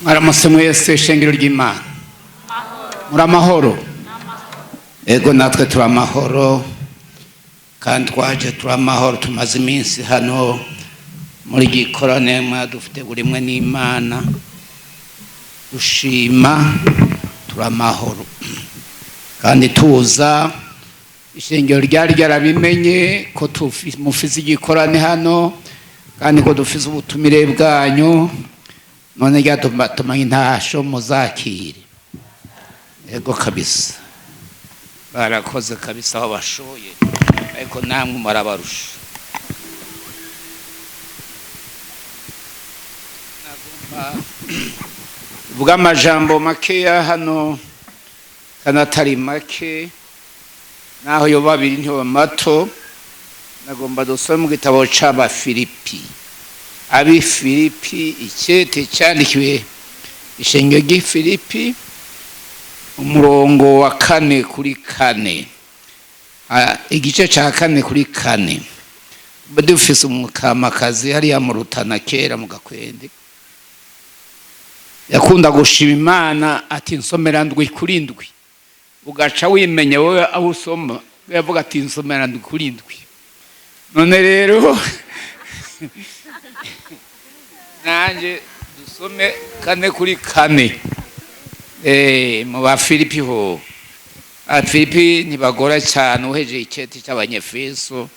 Mwaramutse mwese, ishengero ry'Imana, muri amahoro? Ego, natwe turi amahoro kandi twaje turi amahoro. Tumaze iminsi hano muri gikorane mwadufite burimwe n'Imana, dushima, turi amahoro. Kandi tuza, ishengero ryari ryarabimenye ko mufise igikorane hano kandi ko dufise ubutumire bwanyu. None ryatumaye intasho, muzakire. Ego kabisa, barakoze kabisa aho bashoboye, ariko namwe murabarusha. Nagomba vuga amajambo makeya hano kandi atari make, naho yo babiri ntiba mato. Nagomba dusome mu gitabo c'Abafilipi, Abi Filipi, ikete cyandikiwe ishengero ry'i Filipi, umurongo wa 4 kuri 4, igice ca 4 kuri 4. Dufise umukamakazi hariya mu Rutana kera mu Gakwende, yakunda gushima Imana ati: "Nsomera 7 kuri 7." Ugaca wimenya wowe aho usoma. Yavuga ati: "Nsomera 7 kuri 7." None rero nanjye dusome 4 kuri 4 mu ba Filipi. Ho Abafilipi ntibagora cyane, uhejeje ikete cy'Abanyefeso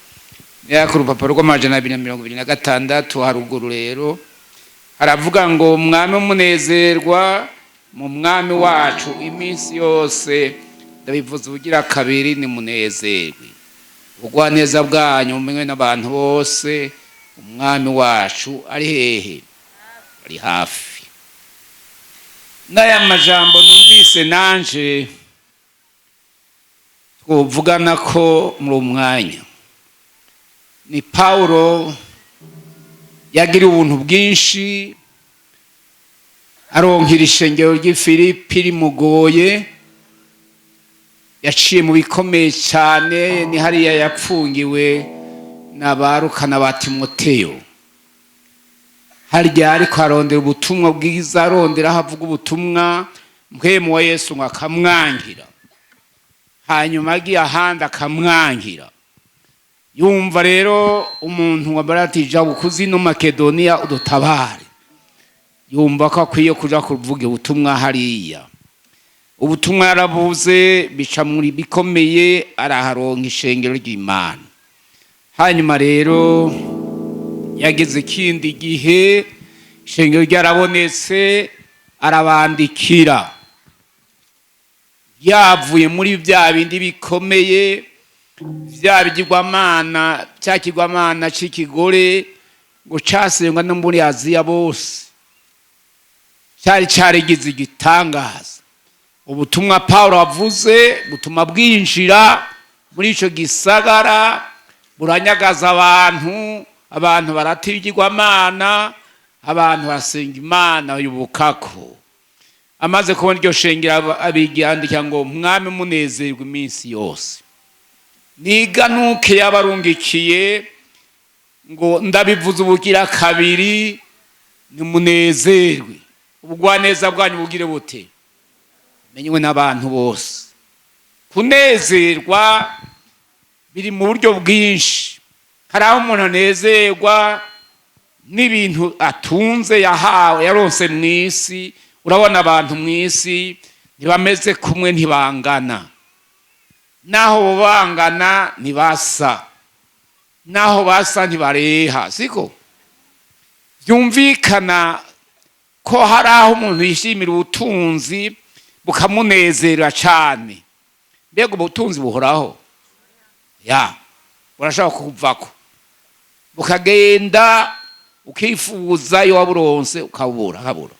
niya ku rupapuro rw'226 haruguru. Rero haravuga ngo: "Mwami umunezerwa mu Mwami wacu iminsi yose, ndabivuze ubugira kabiri, ni munezerwe. Ubugwaneza bwanyu mumenywe n'abantu bose, Umwami wacu ari hehe? Ari hafi." N'aya majambo numvise nanje twovugana ko muri umwanya ni Paulo yagira ubuntu bwinshi, aronkera ishengero ry'i Filipi rimugoye. Yaciye mu bikomeye cyane, ni hariya yapfungiwe na ba Luka na ba Timoteyo. Harya ariko arondera ubutumwa bwiza, arondera aho avuga ubutumwa, Mpwemu wa Yesu ngo akamwangira, hanyuma agiye ahandi akamwangira. Yumva rero umuntu wabara ati: "Ja bukuzi no Makedoniya udutabare." Yumva ko akwiye kuja kuvuga ubutumwa hariya. Ubutumwa yarabuze, bica muri bikomeye, araharonka ishengero ry'Imana. Hanyuma rero yageze ikindi gihe, ishengero ryarabonetse, arabandikira yavuye muri bya bindi bikomeye, bya bigirwamana, cya kigwamana c'ikigore ngo casengwa no muri Aziya bose, cyari cyarigize igitangaza. Ubutumwa Paulo avuze butuma bwinjira muri ico gisagara, buranyagaza abantu, abantu barata ibigirwamana, abantu basenga Imana yubukako. Amaze kubona iryo shengero, abigandika ngo: "Mwami munezerwa iminsi yose." Niganuke yabarungikiye ngo: "Ndabivuze ubugira kabiri, nimunezerwe. Ubugwaneza bwanyu bugire bute? Menywe n'abantu bose." Kunezerwa biri mu buryo bwinshi. Hari aho umuntu anezerwa n'ibintu atunze, yahawe, yaronse mu isi. Urabona abantu mu isi ntibameze kumwe, ntibangana. Naho bangana ntibasa, naho basa ntibareha. Siko byumvikana ko hari aho umuntu yishimira ubutunzi bukamunezera cyane. Mbega ubutunzi buhoraho? Ya, burashobora kuvako bukagenda, ukifuza iyo waburonse ukabura, akabura.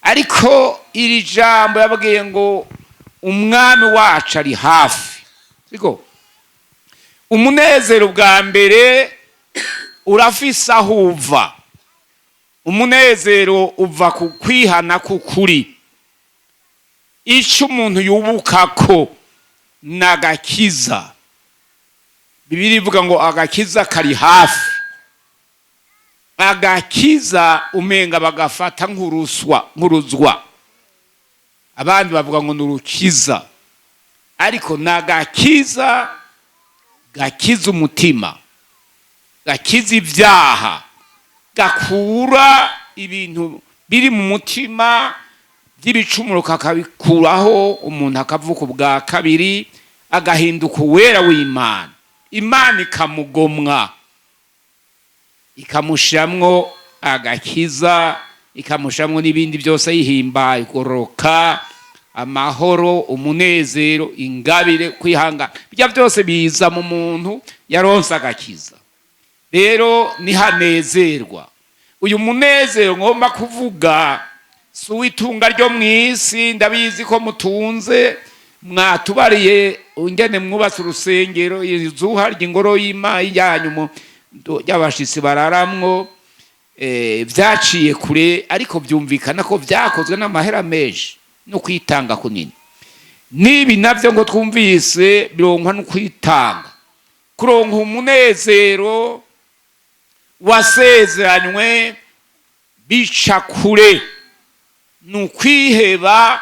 Ariko iri jambo yabwiye ngo: "Umwami wacu ari hafi." Siko umunezero bwa mbere urafise aho uva. Umunezero uva ku kwihana k'ukuri. Icyo umuntu yubuka ko nagakiza, Bibiliya ivuga ngo agakiza kari hafi. Agakiza umenga bagafata nk'uruswa, nk'uruzwa. Abandi bavuga ngo ni urukiza, ariko ni agakiza gakiza umutima, gakiza ibyaha, gakura ibintu biri mu mutima by'ibicumuro, kakabikuraho, umuntu akavuka ubwa kabiri, agahinduka uwera w'Imana. Imana ikamugomwa, ikamushiramwo agakiza, ikamushiramwo n'ibindi byose yihimbaye, igororoka, amahoro, umunezero, ingabire, kwihangana. Bijya byose biza mu muntu yaronse agakiza. Rero nihanezerwa. Uyu munezero ngomba kuvuga si uw'itunga ryo mu isi. Ndabizi ko mutunze, mwatubariye ingene mwubatse urusengero, izuha ry'ingoro y'Imana yanyu y'abashitsi bararamwo. Vyaciye kure, ariko byumvikana ko vyakozwe n'amahera menshi no kwitanga kunini. Nibi navyo ngo twumvise bironkwa no kwitanga. Kuronka umunezero wasezeranywe bica kure, ni ukwiheba.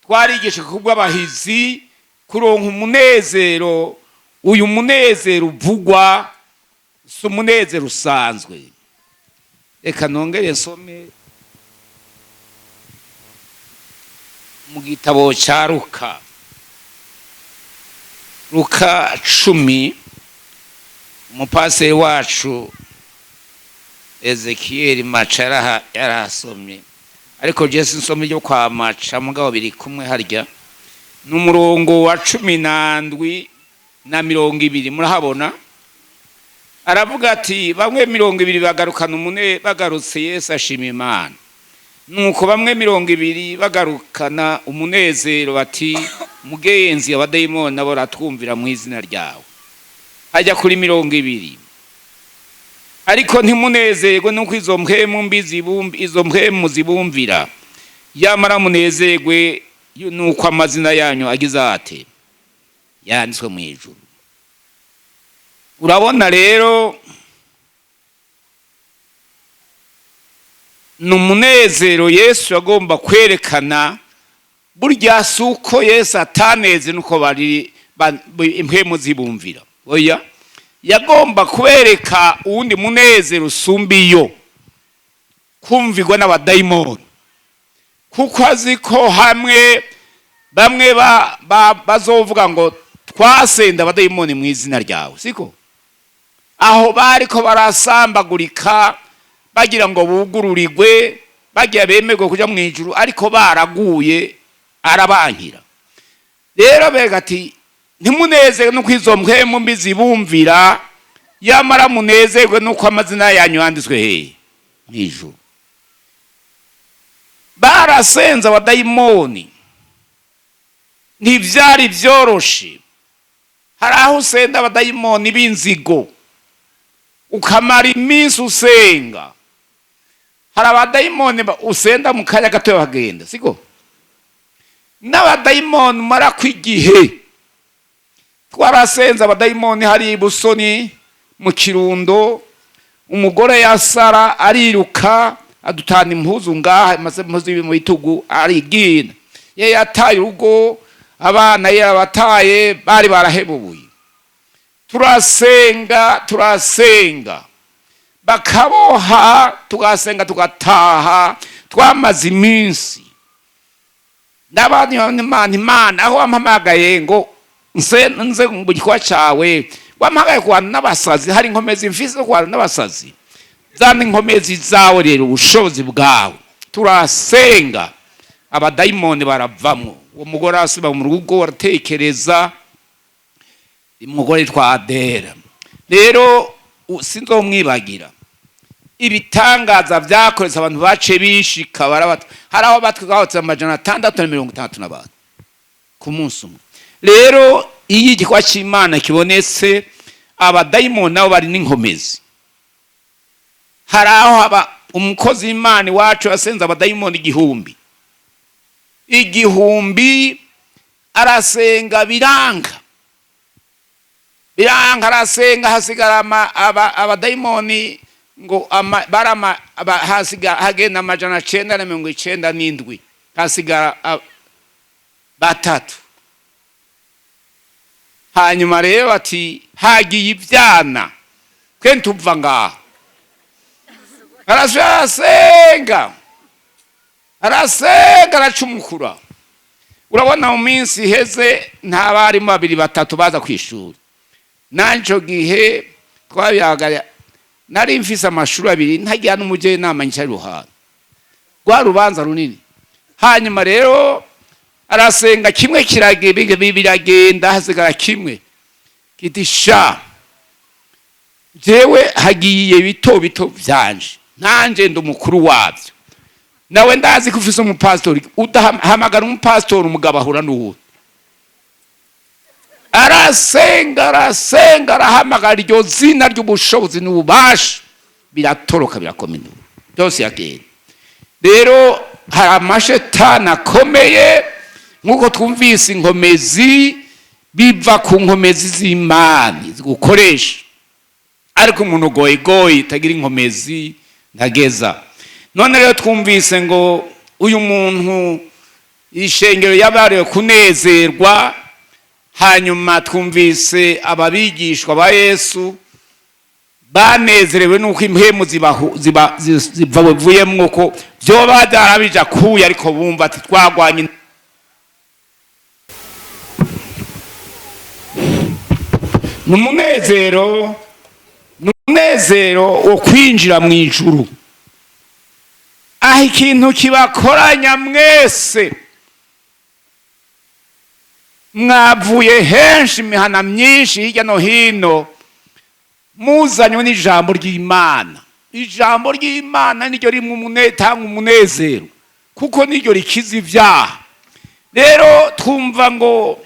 Twarigisha kubw'abahizi kuronka umunezero. Uyu munezero uvugwa si umunezero usanzwe. Reka nongere nsome mu gitabo cya Luka, Luka 10. Umupaseri wacu Ezekiyeli Maca yarahasomye, ariko je sinsoma iryo kwa Maca, mugabo biri kumwe harya. Ni umurongo wa 17 na 20. Murahabona, aravuga ati: bamwe 20 bagarukana umune, bagarutse Yesu ashima Imana. Nuko bamwe 20 bagarukana umunezero bati: mugenzi, abadayimoni nabo baratwumvira mu izina ryawe. Hajya kuri 20: ariko ntimunezerwe nuko izo mpwemu mbi izo mpwemu zibumvira, yamara munezerwe nuko amazina yanyu agize ate? Yanditswe mu ijuru. Urabona rero, ni umunezero Yesu agomba kwerekana. Burya si uko Yesu ataneze nuko bari impwemu zibumvira, oya, yagomba kubereka uwundi munezero usumba iyo kumvirwa n'abadayimoni, kuko azi ko hamwe bamwe bazovuga ngo twasenda abadayimoni mu izina ryawe. Siko aho bariko barasambagurika bagira ngo bugururirwe, bagira bemerwe kuja mu ijuru, ariko baraguye, arabankira. Rero bega ati: ntimunezerwe nuko izo mpwemu mbi zibumvira, yamara munezerwe nuko amazina yanyu yanditswe hehe? Mu ijuru. Barasenze abadayimoni, ntivyari vyoroshe. Hari aho usenda abadayimoni b'inzigo ukamara iminsi usenga. Hari abadayimoni usenda mu kanya gato bagenda, siko? N'abadayimoni umara kw'igihe. Twarasenze abadayimoni hari ibusoni mu Kirundo, umugore yasara ariruka, adutana impuzu ngaha, amaze impuzu mu bitugu, arigina. Ye yataye urugo, abana yarabataye, bari barahebuye. Turasenga, turasenga, bakaboha, tugasenga, tugataha. Twamaze iminsi n'abandi. Imana, Imana, aho wampamagaye ngo nze nze mu gikorwa cawe, wampamagaye kubana n'abasazi, hari inkomezi mfise zo kubana n'abasazi, zana inkomezi zawe rero, ubushobozi bwawe. Turasenga, abadayimoni baravamwo. Uwo mugore arasubiza mu rugo, aratekereza. Umugore yitwa Adera. Rero sinzomwibagira ibitangaza byakoretse, abantu bace bishika barabata. Hari aho batwahotse 660 n'abantu ku munsi umwe. Rero iyo igikorwa cy'Imana kibonetse, abadayimoni nabo bari n'inkomezi. Hari aho haba umukozi w'Imana iwacu yasenze abadayimoni 1000, 1000, arasenga biranga, biranga, arasenga, hasigara abadayimoni. Ngo barama hasiga hagenda 997, hasigara batatu. Hanyuma rero ati hagiye ivyana, twe ntuva ngaha. Arasubira arasenga, arasenga, aracumukura. Urabona, mu minsi iheze nta barimu babiri batatu baza ku ishuri. Nanco gihe twabihagarara, nari mfise amashuri abiri, ntagira n'umujyanama nyicara iruhande rwa rubanza runini. Hanyuma rero arasenga, kimwe biragenda, hasigara kimwe kiti: "Sha, jewe hagiye bito bito vyanje, nanje ndi umukuru wavyo. Nawe ndazi ko ufise umupasitori, udahamagara umupasitori, umugabo ahura n'uwundi." Arasenga, arasenga, arahamagara iryo zina ry'ubushobozi n'ububasha, biratoroka, birakomeza byose yagenda. Rero hari amashetani akomeye, nk'uko twumvise inkomezi, biva ku nkomezi z'Imana zigukoresha. Ariko umuntu goyigoyi itagira inkomezi ntageza. None rero twumvise ngo uyu muntu ishengero yabariwe kunezerwa. Hanyuma twumvise ababigishwa ba Yesu banezerewe nuko impwemu zibavuyemwo, ko vyoba byarabija kuya, ariko bumva ati twagwanye. Ni umunezero, ni umunezero wo kwinjira mu ijuru, aho ikintu kibakoranya mwese mwavuye henshi, imihana myinshi hirya no hino, muzanywe n'ijambo ry'Imana. Ijambo ry'Imana niryo rimwe tanga umunezero, kuko niryo rikiza ibyaha. Rero twumva ngo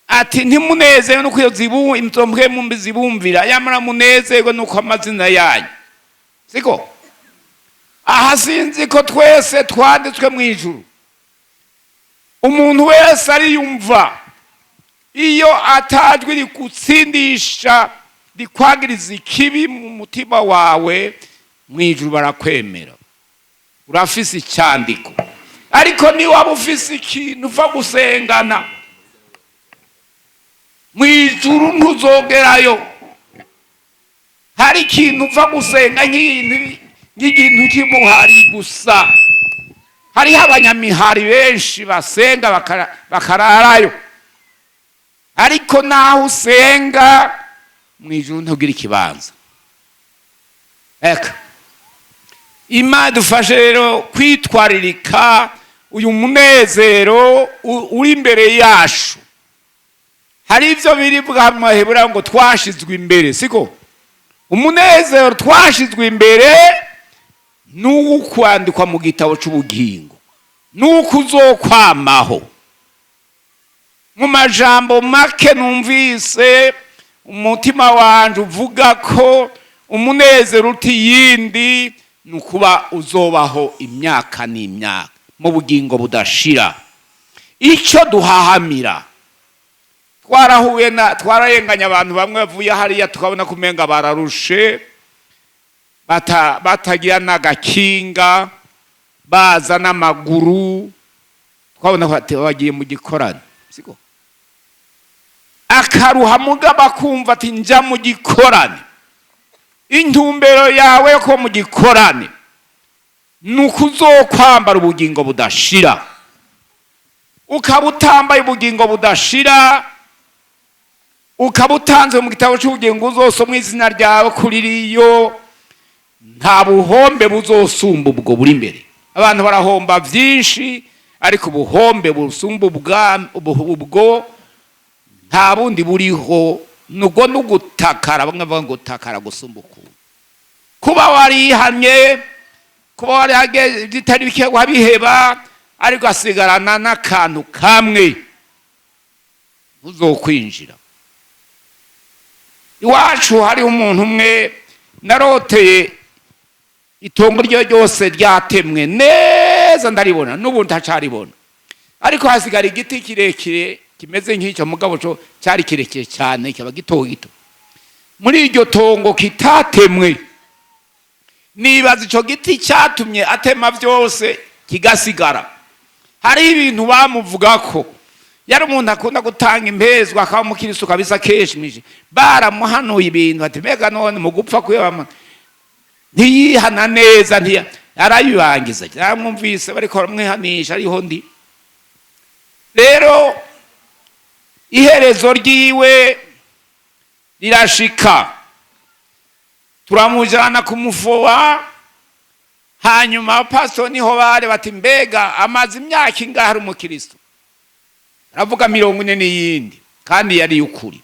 ati ntimunezerwe nuko iyo izo mpwemu mbi zibumvira, yamara munezerwe nuko amazina yanyu siko. Aha sinzi ko twese twanditswe mu ijuru. Umuntu wese ariyumva iyo atajwi rigutsindisha, rikwagiriza ikibi mu mutima wawe, mu ijuru barakwemera, urafise icyandiko. Ariko niwaba ufise ikintu uva gusengana, mu ijuru ntuzogerayo. Hari ikintu uva gusenga nk'ikintu cy'imuhari gusa. Hariho abanyamihari benshi basenga bakararayo, ariko naho usenga mu ijuru ntugira ikibanza. Eka Imana dufashe rero kwitwaririka uyu munezero uri imbere yacu. Hari ibyo biri bwamahebura ngo twashizwe imbere, siko? Umunezero twashizwe imbere n'uwo kwandikwa mu gitabo cy'ubugingo, n'uko uzokwamaho. Mu majambo make, numvise umutima wanje uvuga ko umunezero uti yindi ni ukuba uzobaho imyaka n'imyaka mu bugingo budashira. Icyo duhahamira, twarahuye na twararenganya abantu bamwe bavuye hariya, tukabona kumenga bararushe, batagira n'agakinga, baza n'amaguru, twabona ko bagiye mu gikorane, siko? Akaruha, mugabo akumva ati njya mu gikorane. Intumbero yawe yo kuba mu gikorane ni uko uzokwambara ubugingo budashira. Ukaba utambaye ubugingo budashira, ukaba utanze mu gitabo cy'ubugingo, uzosomwa izina ryawe kuri riyo, nta buhombe buzosumba ubwo buri imbere. Abantu barahomba byinshi, ariko ubuhombe busumba ubwo nta bundi buriho, nubwo n'ugutakara. Bamwe bavuga ngo gutakara gusumba ukuntu kuba warihanye, kuba warihage bitari bike wabiheba, ariko asigarana n'akantu kamwe uzokwinjira. Iwacu hariho umuntu umwe naroteye itongo ryo ryose ryatemwe neza, ndaribona, n'ubu ntacaribona, ariko hasigara igiti kirekire kimeze nk'icyo, mugabo cyo cyari kirekire cyane, kiba gito gito muri iryo tongo kitatemwe. Nibaza ico giti cyatumye atema byose kigasigara. Hariho ibintu bamuvuga ko yari umuntu akunda gutanga impezwa, akaba umukiristo kabisa. Kenshi mwije baramuhanuye ibintu, ati mbega none mu gupfa kwiwe ntiyihana neza, ntiya arabibangiza. Yaramwumvise bariko baramwihanisha, ariho ndi. Rero iherezo ryiwe rirashika, turamujana kumufoba. Hanyuma abapasitori niho bari, bati mbega amaze imyaka ingahe ari umukristo? Aravuga 40 n'iyindi, kandi yari ukuri.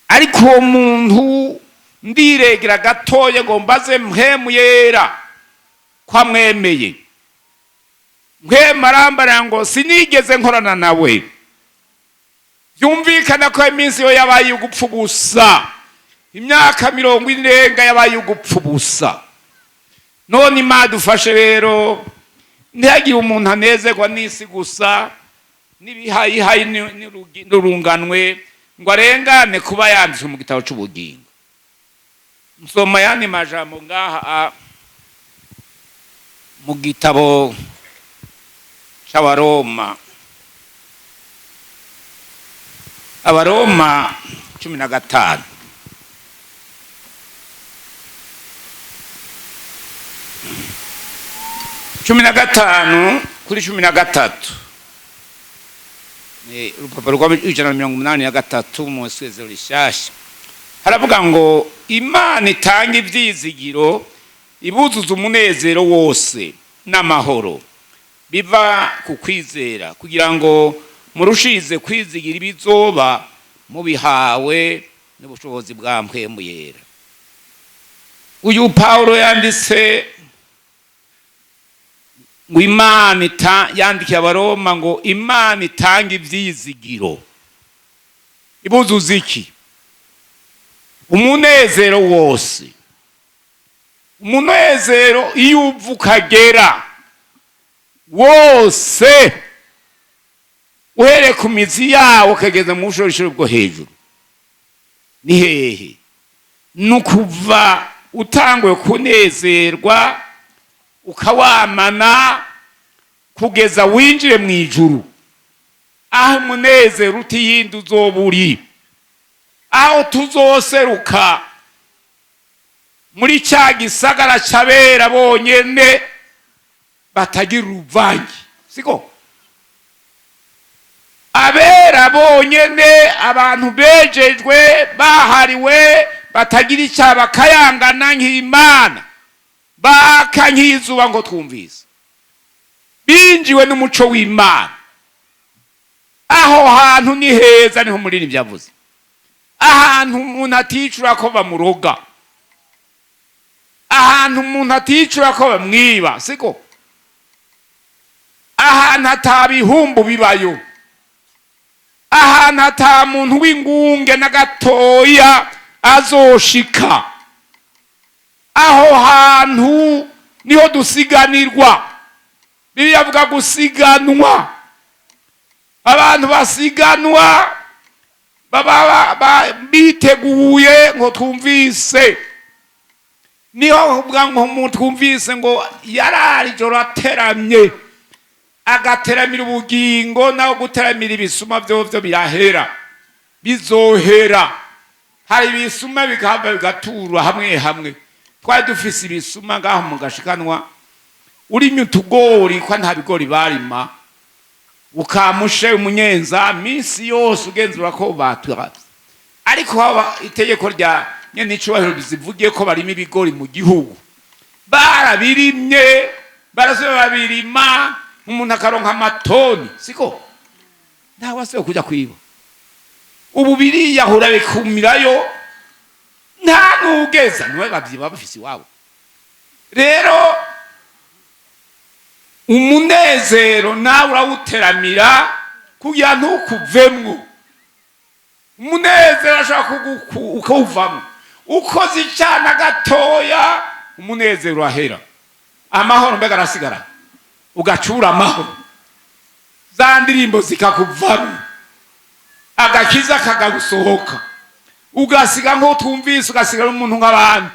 Ariko uwo muntu ndiregera gatoya ngo mbaze Mpwemu Yera ko amwemeye. Mpwemu arambarira ngo sinigeze nkorana nawe. Byumvikana ko iminsi yo yabaye ugupfa ubusa, imyaka 40 irenga yabaye ugupfa ubusa. None Imana dufashe rero, ntihagire umuntu anezerwa n'isi gusa n'ibihayihayi n'urunganwe, ngo arengane kuba yanditswe mu gitabo c'ubugingo. Nsoma yandi majambo ngaha mu gitabo c'Abaroma, Abaroma 15. 15 kuri 13, ni urupapuro rwa 183 mu Isezerano Rishasha. Haravuga ngo Imana itanga ivyizigiro ibuzuza umunezero wose n'amahoro biva ku kwizera, kugira ngo murushize kwizigira ibizoba mubihawe n'ubushobozi bwa Mpwemu Yera. Uyu Paulo yanditse ngo Imana yandikiye Abaroma ngo Imana itanga ivyizigiro ibuzuza iki? Umunezero wose. Umunezero iyo uva ukagera wose, uhereye ku mizi yawo ukageza mu bushorishori bwo hejuru. Ni hehe? Ni ukuva utanguye kunezerwa ukawamana kugeza winjire mu ijuru, aho umunezero utiyindi uzoba uri, aho tuzoseruka muri cya gisagara c'abera bonyene batagira uruvange. Siko abera bonyene, abantu bejejwe, bahariwe, batagira icyaha, bakayangana nk'Imana, baka nk'izuba, ngo twumvise binjiwe n'umuco w'Imana. Aho hantu ni heza, niho umuririmbyi yavuze, ahantu umuntu aticura ko bamuroga, ahantu umuntu aticura ko bamwiba, siko ahantu atabihumbu bibayo, ahantu ata muntu w'ingunge na gatoya azoshika. Aho hantu niho dusiganirwa. Bibiliya avuga gusiganwa, abantu basiganwa baba biteguye, ngo twumvise niho uvuga ngo umuntu twumvise ngo yarari ijoro ateramye, agateramira ubugingo. Naho guteramira ibisuma vyovyo birahera, bizohera. Hari ibisuma bigahava bigaturwa hamwe hamwe. Twari dufise ibisuma ngaho mu Gashikanwa, urimye utugori, ko nta bigori barima, ukamushe umunyenza minsi yose ugenzura ko baturavye. Ariko haba itegeko rya nyene icubahiro zivugiye ko barima ibigori mu gihugu, barabirimye, barasubira babirima, umuntu akaronka amatoni, siko ntawe asibe kuja kwiba. Ubu biriyahura bikumirayo, nta nugeza niwe bavyiba bafise iwabo. Rero umunezero nawe urawuteramira kugira ntukuvemwo. Umunezero ashobora ukawuvamwo ukoze icana gatoya, umunezero urahera, amahoro mbega arasigara, ugacura amahoro, za ndirimbo zikakuvamwo, agakiza kakagusohoka, ugasiga nk'uwo twumvise, ugasigara umuntu nk'abandi.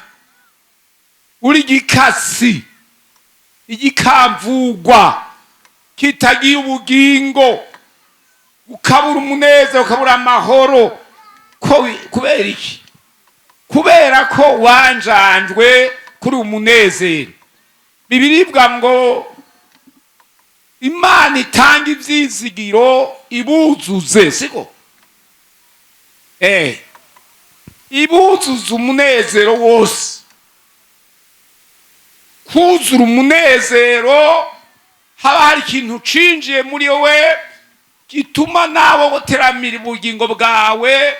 Uri igikasi, igikamvugwa kitagiye ubugingo, ukabura umunezero, ukabura amahoro. Ko kubera iki? Kubera ko wanjanjwe kuri umunezero. Bibiribwa ngo Imana itanga ivyizigiro ibuzuze, siko? Ibuzuze umunezero wose. Kuzura umunezero, haba hari ikintu cinjiye muri wowe gituma nawe guteramira ubugingo bwawe,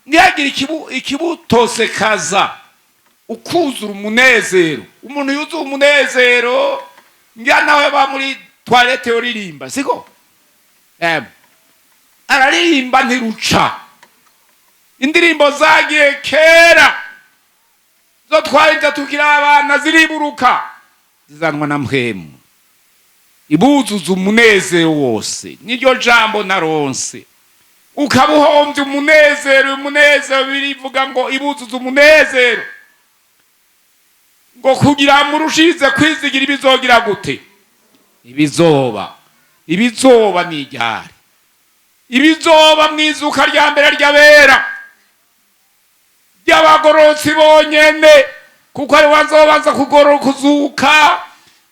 ntihagire ikibutosekaza, ukuzura umunezero. Umuntu yuzuye umunezero, ngira nawe ba muri toilette yoririmba, siko? Araririmba ntiruca. Indirimbo zagiye kera zo twari tukiri abana ziriburuka, zizanwa na Mpwemu. Ibuzuza umunezero wose, niryo jambo naronse. Ukaba uhombye umunezero. Umunezero, birivuga ngo ibuzuza umunezero, ngo kugira murushize kwizigira ibizogira gute? Ibizoba. Ibizoba ni iryari? Ibizoba mu izuka rya mbere ry'abera, ry'abagororotsi bonyene, kuko ari bazobanza kugorora kuzuka,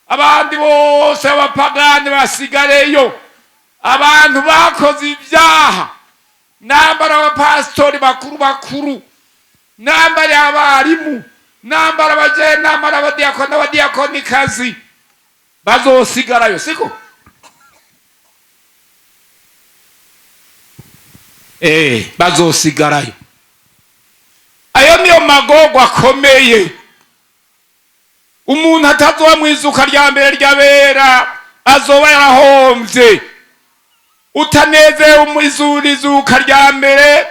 abandi bose abapagani basigareyo. Abantu bakoze ibyaha, nambara abapasitori bakuru bakuru, nambara abarimu, nambara abajenama n'abadiyakoni n'abadiyakonikazi, bazosigarayo, siko? Bazosigarayo. Ayo niyo magorwa akomeye. Umuntu atazoba mu izuka rya mbere ry'abera azoba yarahomvye. Utanezerewe mu izuka rya mbere,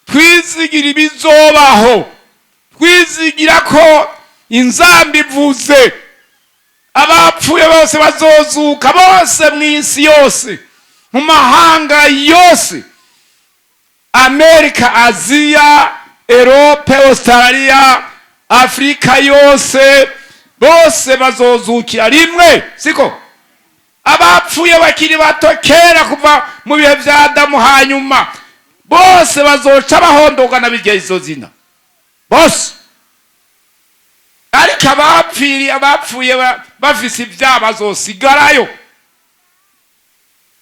twizigira ibizobaho, twizigira ko inzamba ivuze, abapfuye bose bazozuka, bose mu isi yose, mu mahanga yose, Amerika, Aziya, Erope, Australia, Afrika yose, bose bazozukira rimwe, siko? Abapfuye bakiri bato kera kuva mu bihe vya Adamu, hanyuma bose bazoca bahondogana birya izo zina bose. Ariko abapfuye bafise ibyaha bazosigarayo,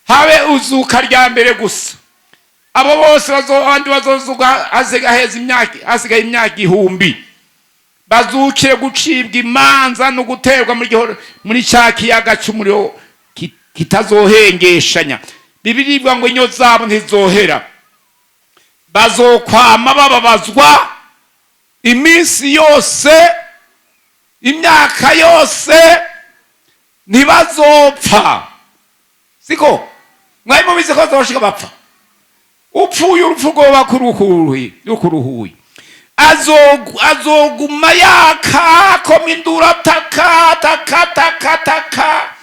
habe uzuka rya mbere gusa. Abo bose abandi bazozuka hasigaye imyaka 1000, bazukire gucibwa imanza no guterwa muri cya kiyaga cy'umuriro kitazohengeshanya. Bibiliya ivuga ngo inyo zabo ntizohera, bazokwama bababazwa iminsi yose, imyaka yose, ntibazopfa, siko? Mwari mubizi ko bazoshika bapfa? Upfuye urupfu rwoba kuruhuye, azoguma yaka koma induru, ataka taka taka taka.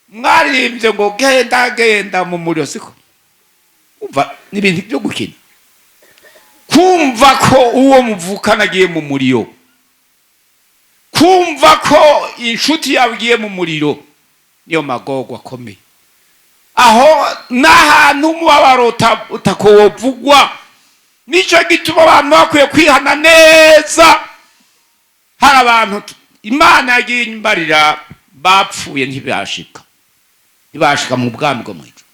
Mwaririmbye ngo genda genda mu muriro, siko? Umva, ni ibintu byo gukina kumva ko uwo muvukana agiye mu muriro, kumva ko inshuti yawe igiye mu muriro. Niyo magorwa akomeye. Aho n'ahantu umubabaro utakowovugwa. Nicyo gituma abantu bakwiye kwihana neza. Hari abantu Imana yagiye imbarira bapfuye ntibashika mu bwami bwo mu ijuru,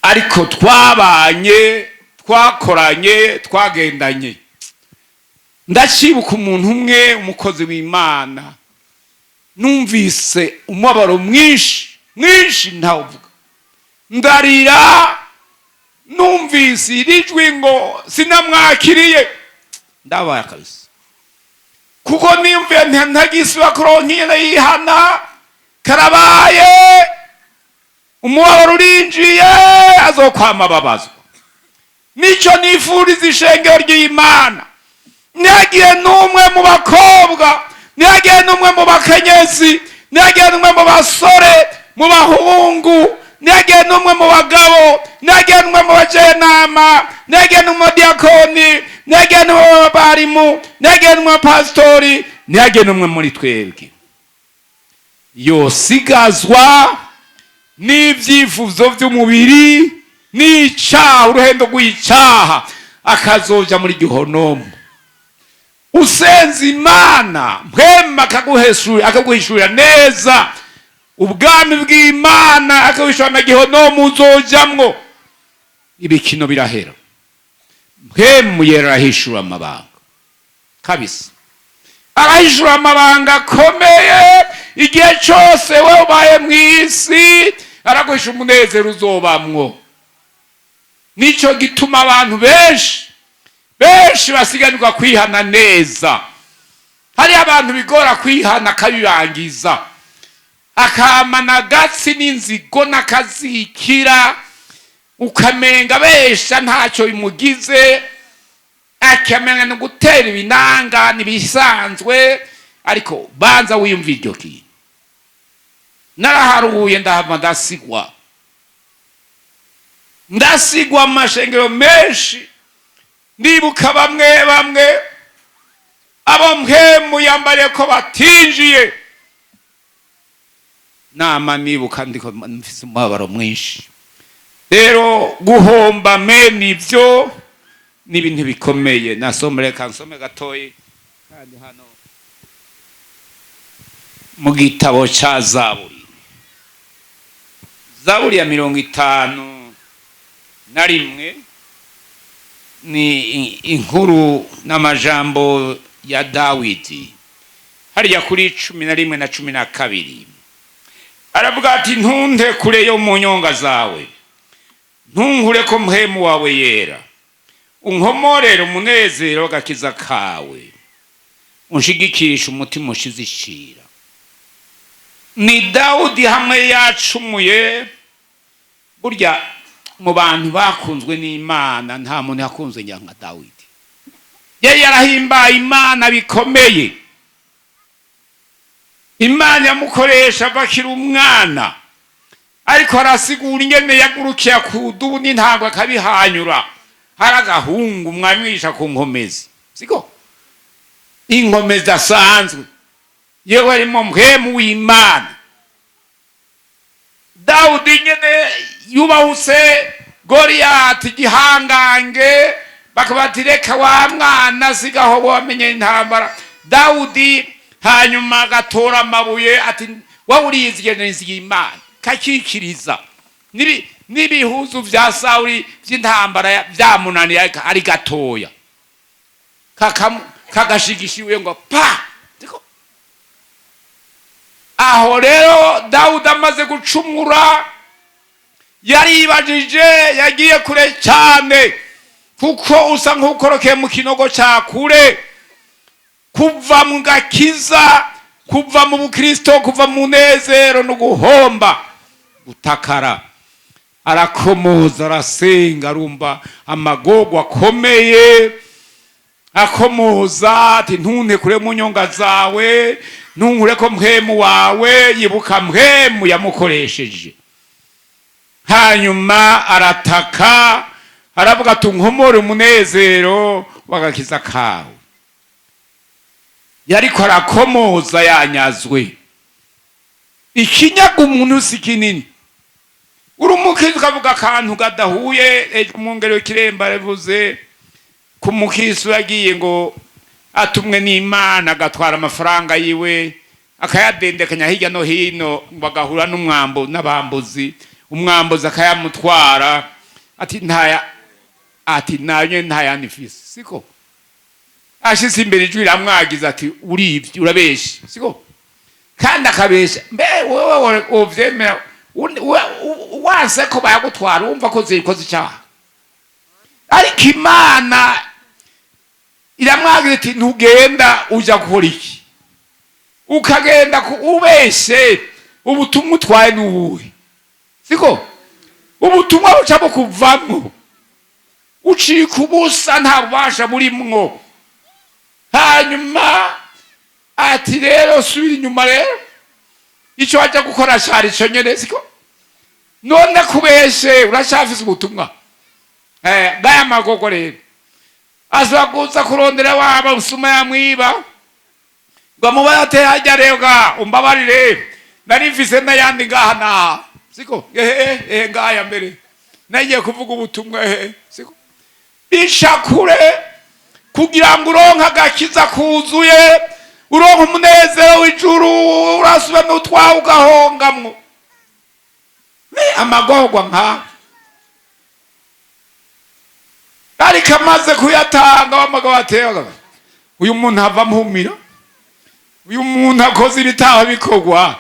ariko twabanye, twakoranye, twagendanye. Ndacibuka umuntu umwe, umukozi w'Imana, numvise umubabaro mwinshi mwinshi ntawuvuga, ndarira numvise iri jwi ngo sinamwakiriye. Ndabaye kabisa, kuko niyumviye ntagisubira kuronka ingene yihana. Karabaye, umubabaro urinjiye, azokwama ababazwa. Nicyo nifuriza ishengero ry'Imana: ntihagire n'umwe mu bakobwa, ntihagire n'umwe mu bakenyezi, ntihagire n'umwe mu basore, mu bahungu, ntihagire n'umwe mu bagabo, ntihagire n'umwe mu bajenama, ntihagire n'umwe mu badiyakoni, ntihagire n'umwe mu barimu, ntihagire n'umwe mu bapasitori. Ntihagire n'umwe muri twebwe yosigazwa n'ibyifuzo by'umubiri n'icaha, uruhendo rw'icaha, akazoja muri gihonomu. Usenze Imana, Mpwemu akaguhishurira neza ubwami bw'Imana, akaguhishurira na gihonomu uzojamwo, ibikino birahera. Mpwemu Yera arahishura amabanga kabisa, arahishura amabanga akomeye. Igihe cyose we ubaye mu isi, araguhisha umunezero uzobamwo. Nicyo gituma abantu benshi benshi basiganirwa kwihana neza. Hari abantu bigora kwihana, akabibangiza, akamana agatsi n'inzigo n'akazikira, ukamenga besha ntacyo bimugize, akamenya ni gutera ibinanga ntibisanzwe. Ariko banza wiyumva iryo kintu. Naraharuye, ndahava, ndasigwa, ndasigwa mu mashengero menshi. Ndibuka bamwe bamwe abo Mpwemu yambariye ko batinjiye nama, nibuka ndiko mfise umubabaro mwinshi. Rero guhomba mene ivyo ni ibintu bikomeye. Nasome, reka nsome gatoyi kandi hano mu gitabo ca Zaburi, Zaburi ya 51, ni inkuru n'amajambo ya Dawidi. Hariya kuri 11 na 12 aravuga ati: "Ntunte kure yo mu nyonga zawe, ntunkure ko Mpwemu wawe Yera. Unkomorere umunezero w'agakiza kawe, unshigikishe umutima ushize ishira." Ni Dawudi hamwe yacumuye. Burya mu bantu bakunzwe n'Imana, nta muntu yakunzwe nka Dawidi. Yari yarahimbaye Imana bikomeye. Imana yamukoresha ava akiri umwana, ariko arasigura ingene yagurukiye ku dubu n'intabwo akabihanyura. Hari agahungu mwamwigisha ku nkomezi, siko inkomezi asanzwe, yewe arimo Mpwemu w'Imana. Dawudi nyene yubahutse Goriyati, igihangange, bakaba bati: "Reka wa mwana, sigaho, wamenye intambara." Dawudi hanyuma agatora amabuye, ati: "Wowe uriyizigiye, nizigiye Imana." Kakikiriza n'ibihuzu vya Sawuli vy'intambara vyamunaniye ari gatoya, kagashigishiwe ngo pa. Aho rero Dawudi amaze gucumura, yaribajije, yagiye kure cyane, kuko usa nk'ukorokeye mu kinogo cya kure. Kuva mu gakiza, kuva mu bukristo, kuva mu munezero no guhomba, gutakara. Arakomoza, arasenga, arumva amagorwa akomeye. Akomoza ati: "Ntunte kure mu nyonga zawe, ntunkure ko Mpwemu wawe." Yibuka Mpwemu yamukoresheje, hanyuma arataka, aravuga ati: "Unkomore umunezero w'agakiza kawe." Yariko arakomoza yanyazwe. Ikinyaga umuntu si kinini. Uri umukristo ukavuga akantu kadahuye. Ejo umwungere w'ikiremba yavuze ku mukristo yagiye ngo atumwe n'Imana, agatwara amafaranga yiwe, akayadendekanya hirya no hino, ngo agahura n'umwambo n'abambuzi, umwambuzi akayamutwara, ati ntaya, ati nayo ntayandi mfise. Siko ashitse imbere, ijwi riramwagiza ati: "Urivye, urabeshe." Siko kandi akabesha. Mbe wewe wovyemera wanse ko bayagutwara, wumva ko zikoze icyaha? Ariko Imana iramwagira iti: "Ntugenda, uja gukora iki?" Ukagenda ubeshe, ubutumwa utwaye ni ubuhe? Siko ubutumwa buca bukuvamwo, ucika ubusa, nta bubasha burimwo. Hanyuma ati: "Rero subira inyuma." Rero icyo wajya gukora cyari icyo nyene. Siko none kubeshe, uracyafise ubutumwa? Ngaya magogo rero aza kuza kurondera waba usuma yamwiba. Ngo amubaye ateye hajya rega, umbabarire, nari mfise n'ayandi ngaha naha, siko? Ehe, ehe, ngaya mbere nagiye kuvuga ubutumwa, ehe, siko? Bishakure kugira ngo uronke agakiza kuzuye, uronke umunezero w'ijuru, urasube n'utwawe ugahongamwo amagorwa nka. Ariko amaze kuyatanga, wamagabo ateye, uyu muntu ava ampumira, uyu muntu akoze ibitaha bikorwa,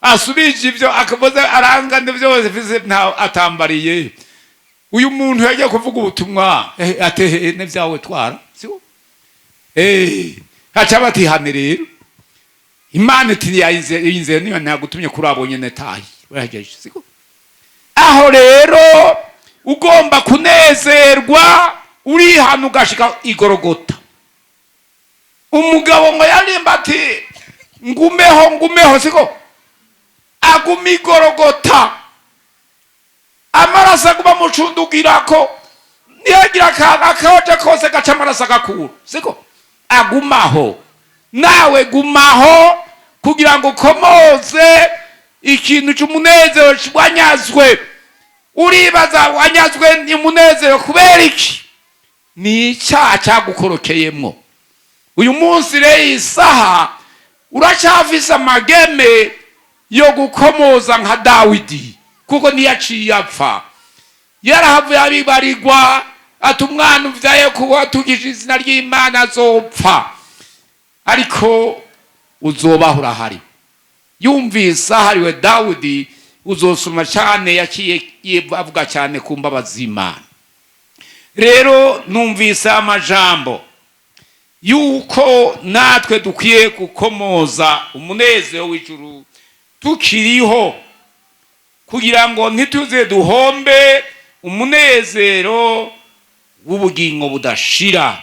asubije ibyo akavuze, aranga byose mfise nta atambariye. Uyu muntu yagiye kuvuga ubutumwa, atehe n'ibyawe twara, siko? Haca batihane rero. Imana iti yayinze niyo ntagutumye kuri abo nyene, tahi urahejeje, siko? Aho rero ugomba kunezerwa, urihana ugashika igorogota. Umugabo ngo yarimba ati ngumeho, ngumeho, siko? Aguma igorogota, amaraso aguma mucundugirako, niyagira akaja kose gaca amaraso agakura, siko? Agumaho. Nawe gumaho kugira ngo ukomoze ikintu cy'umunezero wanyazwe. Uribaza wanyazwe ni umunezero kubera iki? Ni icyaha cyagukorokeyemwo. Uyu munsi rero, iyi saha, uracyafise amageme yo gukomoza nka Dawidi, kuko ntiyaciye apfa, yarahavuye abibarirwa ati umwana uvyaye kuba watukije izina ry'Imana azopfa, ariko uzobaho urahari. Yumvise ahariwe Dawidi, uzosoma cyane, yaciye avuga cyane ku mbabazi z'Imana. Rero numvise amajambo yuko natwe dukwiye gukomoza umunezero w'ijuru tukiriho, kugira ngo ntituze duhombe umunezero w'ubugingo budashira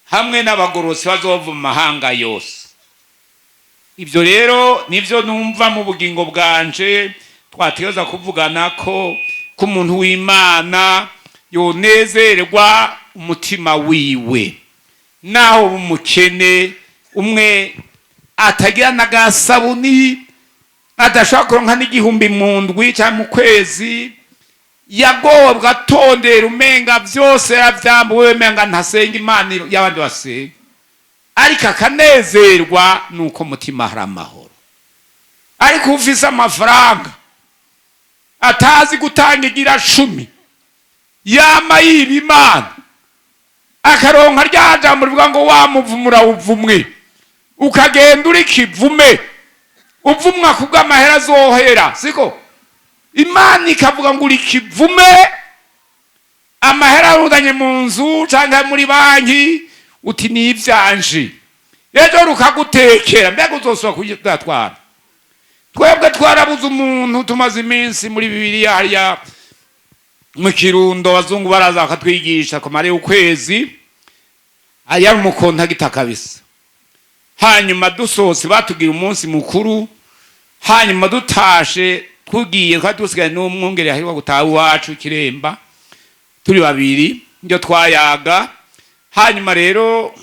hamwe n'abagororotsi bazova mu mahanga yose. Ibyo rero nibyo numva mu bugingo bwanje twategereza kuvugana, ko umuntu w'Imana yonezerwa umutima wiwe, naho umukene umwe atagira n'agasabuni, adashobora kuronka n'igihumbi mu ndwi cyangwa mu kwezi, yagobwa atondera, umenga byose yabyambuwe, umenga ntasenga Imana y'abandi basenga, ariko akanezerwa nuko mutima hari amahoro. Ariko ufise amafaranga atazi gutanga igira cumi, yama yiba Imana, akaronka rya jambo rivuga ngo wamuvumura uvumwe, ukagenda uri kivume, uvumwa kubw'amahera azohera, siko? Imana ikavuga ngo uri kivume, amahera arundanye mu nzu cyangwa muri banki, uti ni ivyanje, ejo rukagutekera, mbega uzosubira kuyatwara? Twebwe twarabuze umuntu, tumaze iminsi muri Bibiliya hariya mu Kirundo, abazungu baraza bakatwigisha kumara ukwezi, yari umukontagita kabisa. Hanyuma dusohotse batubwira umunsi mukuru, hanyuma dutashe tugiye, twari dusigaye n'umwungere aheruka gutaha iwacu Kiremba, turi babiri nibyo twayaga. Hanyuma rero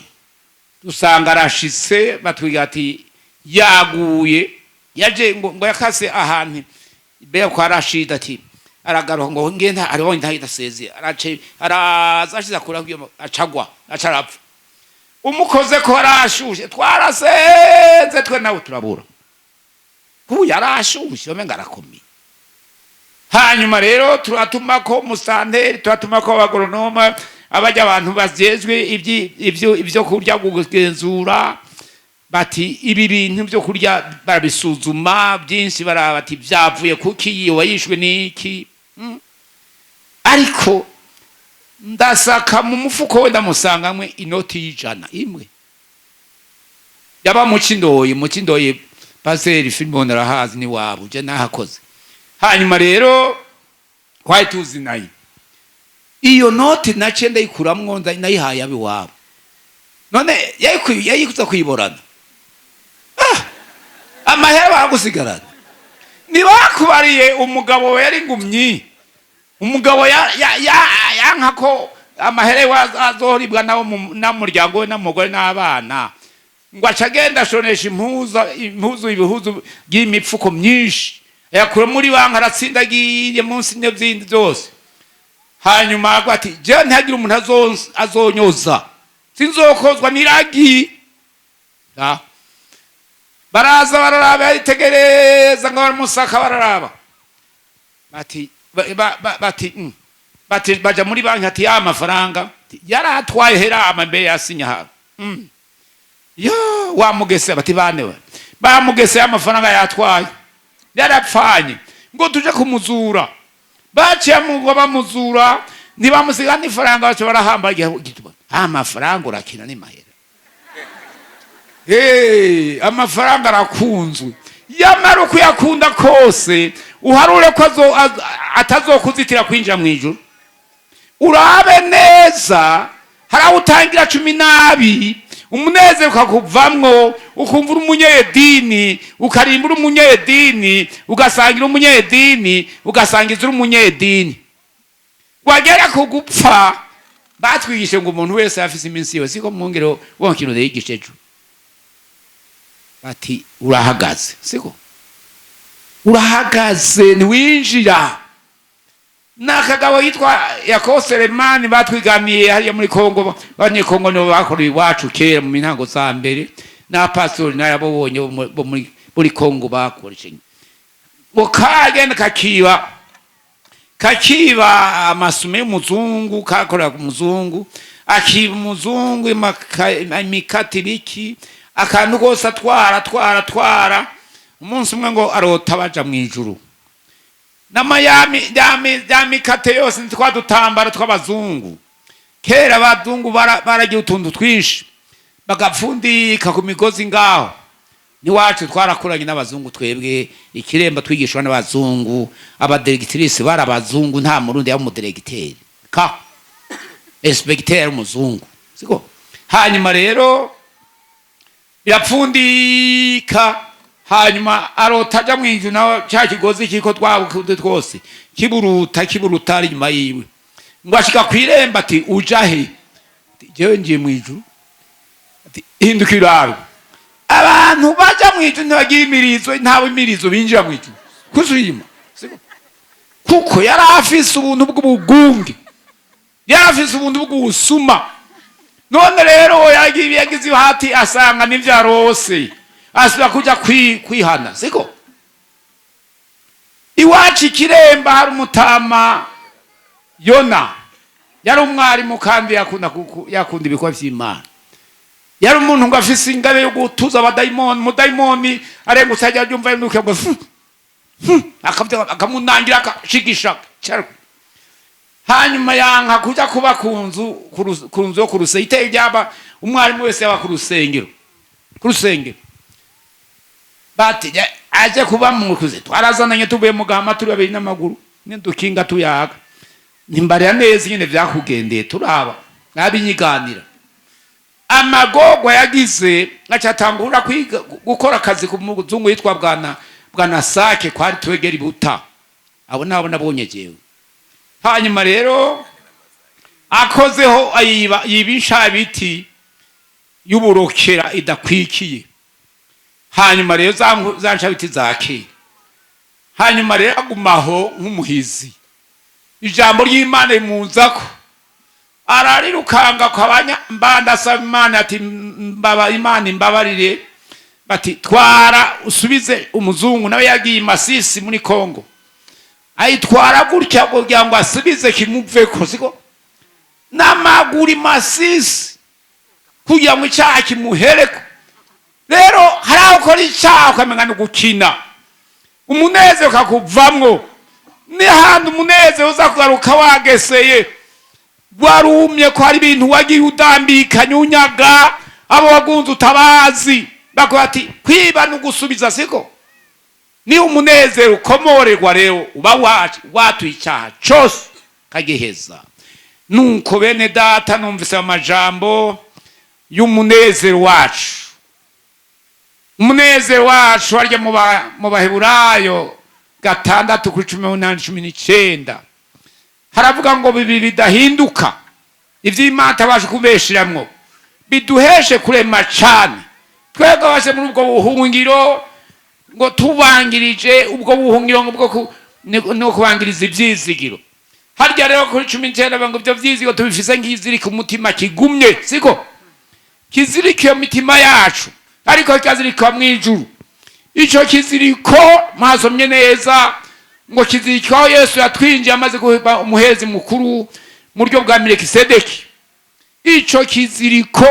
dusanga arashitse, batwiga ati yaguye, yaje ngo yakase ahantu mbega kwa Rashida, ati aragaruka ngo ngenda ariho ndahita arace araza ashize akura acagwa acarapfa. Umukoze ko arashushe, twarasenze twe nawe turabura kubu yarashushe, umenga arakomeye. Hanyuma rero turatuma ko musanteri, turatuma ko abagoronoma, abajya abantu bajejwe ibyo kurya kugenzura, bati ibi bintu byo kurya barabisuzuma byinshi, baraba bati byavuye kuki, wayishwe n'iki? Ariko ndasaka mu mufuko we, ndamusangamwe inoti y'ijana imwe yaba mu Kindoyi, mu Kindoyi. Paseri Filiboni arahazi, ni wabo, je nahakoze. Hanyuma rero twari tuzi nayo iyo noti, naciye ndayikuramwo, nayihaye abiwabo. None yayikuza kuyiborana? Amahera baragusigarana, ntibakubariye. Umugabo yari ngumyi, umugabo yanka ko amahera azohoribwa nabo n'umuryango we n'umugore n'abana. Ngo aca agenda ashonesha impuzu, ibihuzu by'imipfuko myinshi, ayakura muri banki, aratsindagiye munsi n'ibindi byose. Hanyuma agwa ati: "Jewe ntihagire umuntu azonyoza, sinzokozwa n'iragi." Ah. Baraza bararaba, yaritegereza ngo baramusaka, bararaba bati bati Bati baja muri banki, ati ya mafaranga yaratwaye herama mbere yasinya hano. Yo wamugese, bati bane we bamugese, amafaranga yatwaye yarapfanye, ngo tuje kumuzura. Baciye ngo bamuzura, ntibamusiga n'ifaranga, baca barahamba igituba. Amafaranga urakina ni mahera. Hey, amafaranga arakunzwe, yamara ukuyakunda kose uharure ko atazokuzitira kwinjira mu ijuru. Urabe neza, hari aho utangira 12, umunezero ukakuvamwo, ukumva uri umunyedini, ukarimba uri umunyedini, ugasangira umunyedini, ugasangiza uri umunyedini, wagera ku gupfa. Batwigishe ngo umuntu wese afise iminsi yiwe, siko mwongero wonkino yigishe ejo, bati urahagaze, siko urahagaze, ntiwinjira. N'akagabo yitwa Yakobo Selemani batwigamiye hariya muri Kongo. Abanyekongo nibo bakoreye iwacu kera mu mintango za mbere, n'abapasitori narabobonye bo muri Kongo bakoreshe ngo kagenda kakiba amasume y'umuzungu, kakorera ku muzungu, akiba umuzungu imikati, ibiki, akantu kose, atwara, atwara, atwara. Umunsi umwe ngo arota baja mu ijuru n'amayami ya mikate yose, twa dutambaro tw'abazungu. Kera abazungu baragira utuntu twinshi bagapfundika ku migozi ngaho. Niwacu twarakuranye n'abazungu twebwe, ikiremba twigishwa n'abazungu, abadirectrice bari abazungu, nta murundi yaba umudirecteur, ka inspecteur yari umuzungu, siko? Hanyuma rero birapfundika, hanyuma arota aja mw'inzu, nawe ca kigozi kiriko twabukude twose kiburuta, kiburuta ari inyuma yiwe. Ngo ashika kw'irembo, ati: "Uja he?" Ati: "Jewe ngiye mw'ijuru." Ati: "Hindukira urabe." Abantu baja mw'ijuru ntibagira imirizo, ntawe imirizo binjira mw'ijuru kuzuyima, siko? Kuko yari afise ubuntu bw'ubugunge, yari afise ubuntu bw'ubusuma. None rero yagize ihati, asanga n'ivyo arose, asubira kuja kwihana, siko? Iwacu ikiremba hari umutama Yona, yari umwarimu kandi yakunda ibikorwa vy'Imana. Yari umuntu ngo afise ingabe yo gutuza abadayimoni. Umudayimoni arengutse ajya yumva yunuka ngo fu, fu, akamunangira, akashigisha. Hanyuma yanka kuja kuba ku nzu yo ku rusengero iteye ryaba umwarimu wese yaba ku rusengero, ku rusengero. Bati aje kuba mu kuze, twarazananye tuvuye mu gahama turi babiri n'amaguru nidukinga tuyaga, ntimbarira neza nyine vyakugendeye, turaba nabinyiganira amagorwa yagize. Aca atangura kwiga gukora akazi ku muzungu yitwa bwana Sake, kwari twegera ibuta. Abo nabo nabonye jewe. Hanyuma rero akozeho ayiba, yiba inshabiti y'uburokera idakwikiye. Hanyuma rero za nshabiti za kera. Hanyuma rero agumaho nk'umuhizi, ijambo ry'Imana rimuzako, ararirukanga kwa banyambanda, asaba Imana ati: "Mbaba Imana imbabarire." Bati: "Twara usubize umuzungu." Nawe yagiye i Masisi muri Kongo, ayitwara gutya kugira ngo asubize kimuveko, siko? N'amaguru i Masisi kugira ngo icyaha kimuhereko. Rero hari aho ukora icyaha ukamenya ni gukina, umunezero ukakuvamwo. N'ahandi umunezero uza kugaruka wageseye, warumye ko hari ibintu wagiye udambikanya, unyaga abo wagunze utabazi. Bakuba ati kwiba no gusubiza, siko? Ni umunezero ukomorerwa rero uba watuye icyaha cyose kagiheza. Nuko bene data, numvise amajambo y'umunezero wacu. Umunezero wacu harya mu Baheburayo 6 kuri 18, 19, haravuga ngo bibiri bidahinduka, ivy'Imana itabasha kubesheramwo, biduheshe kurema cane. Twebwe abashe muri ubwo buhungiro, ngo tubangirije ubwo buhungiro, ngo bwo no kubangiriza ibyizigiro. Harya rero kuri 19 ngo ibyo byizigiro tubifise nk'izirika umutima kigumye, siko kizirika iyo mitima yacu, ariko kikazirika mu ijuru. Icyo kiziriko mwasomye neza ngo kizirikaho Yesu yatwinjiye amaze kuba umuhezi mukuru mu buryo bwa Melikisedeki. Icyo kiziriko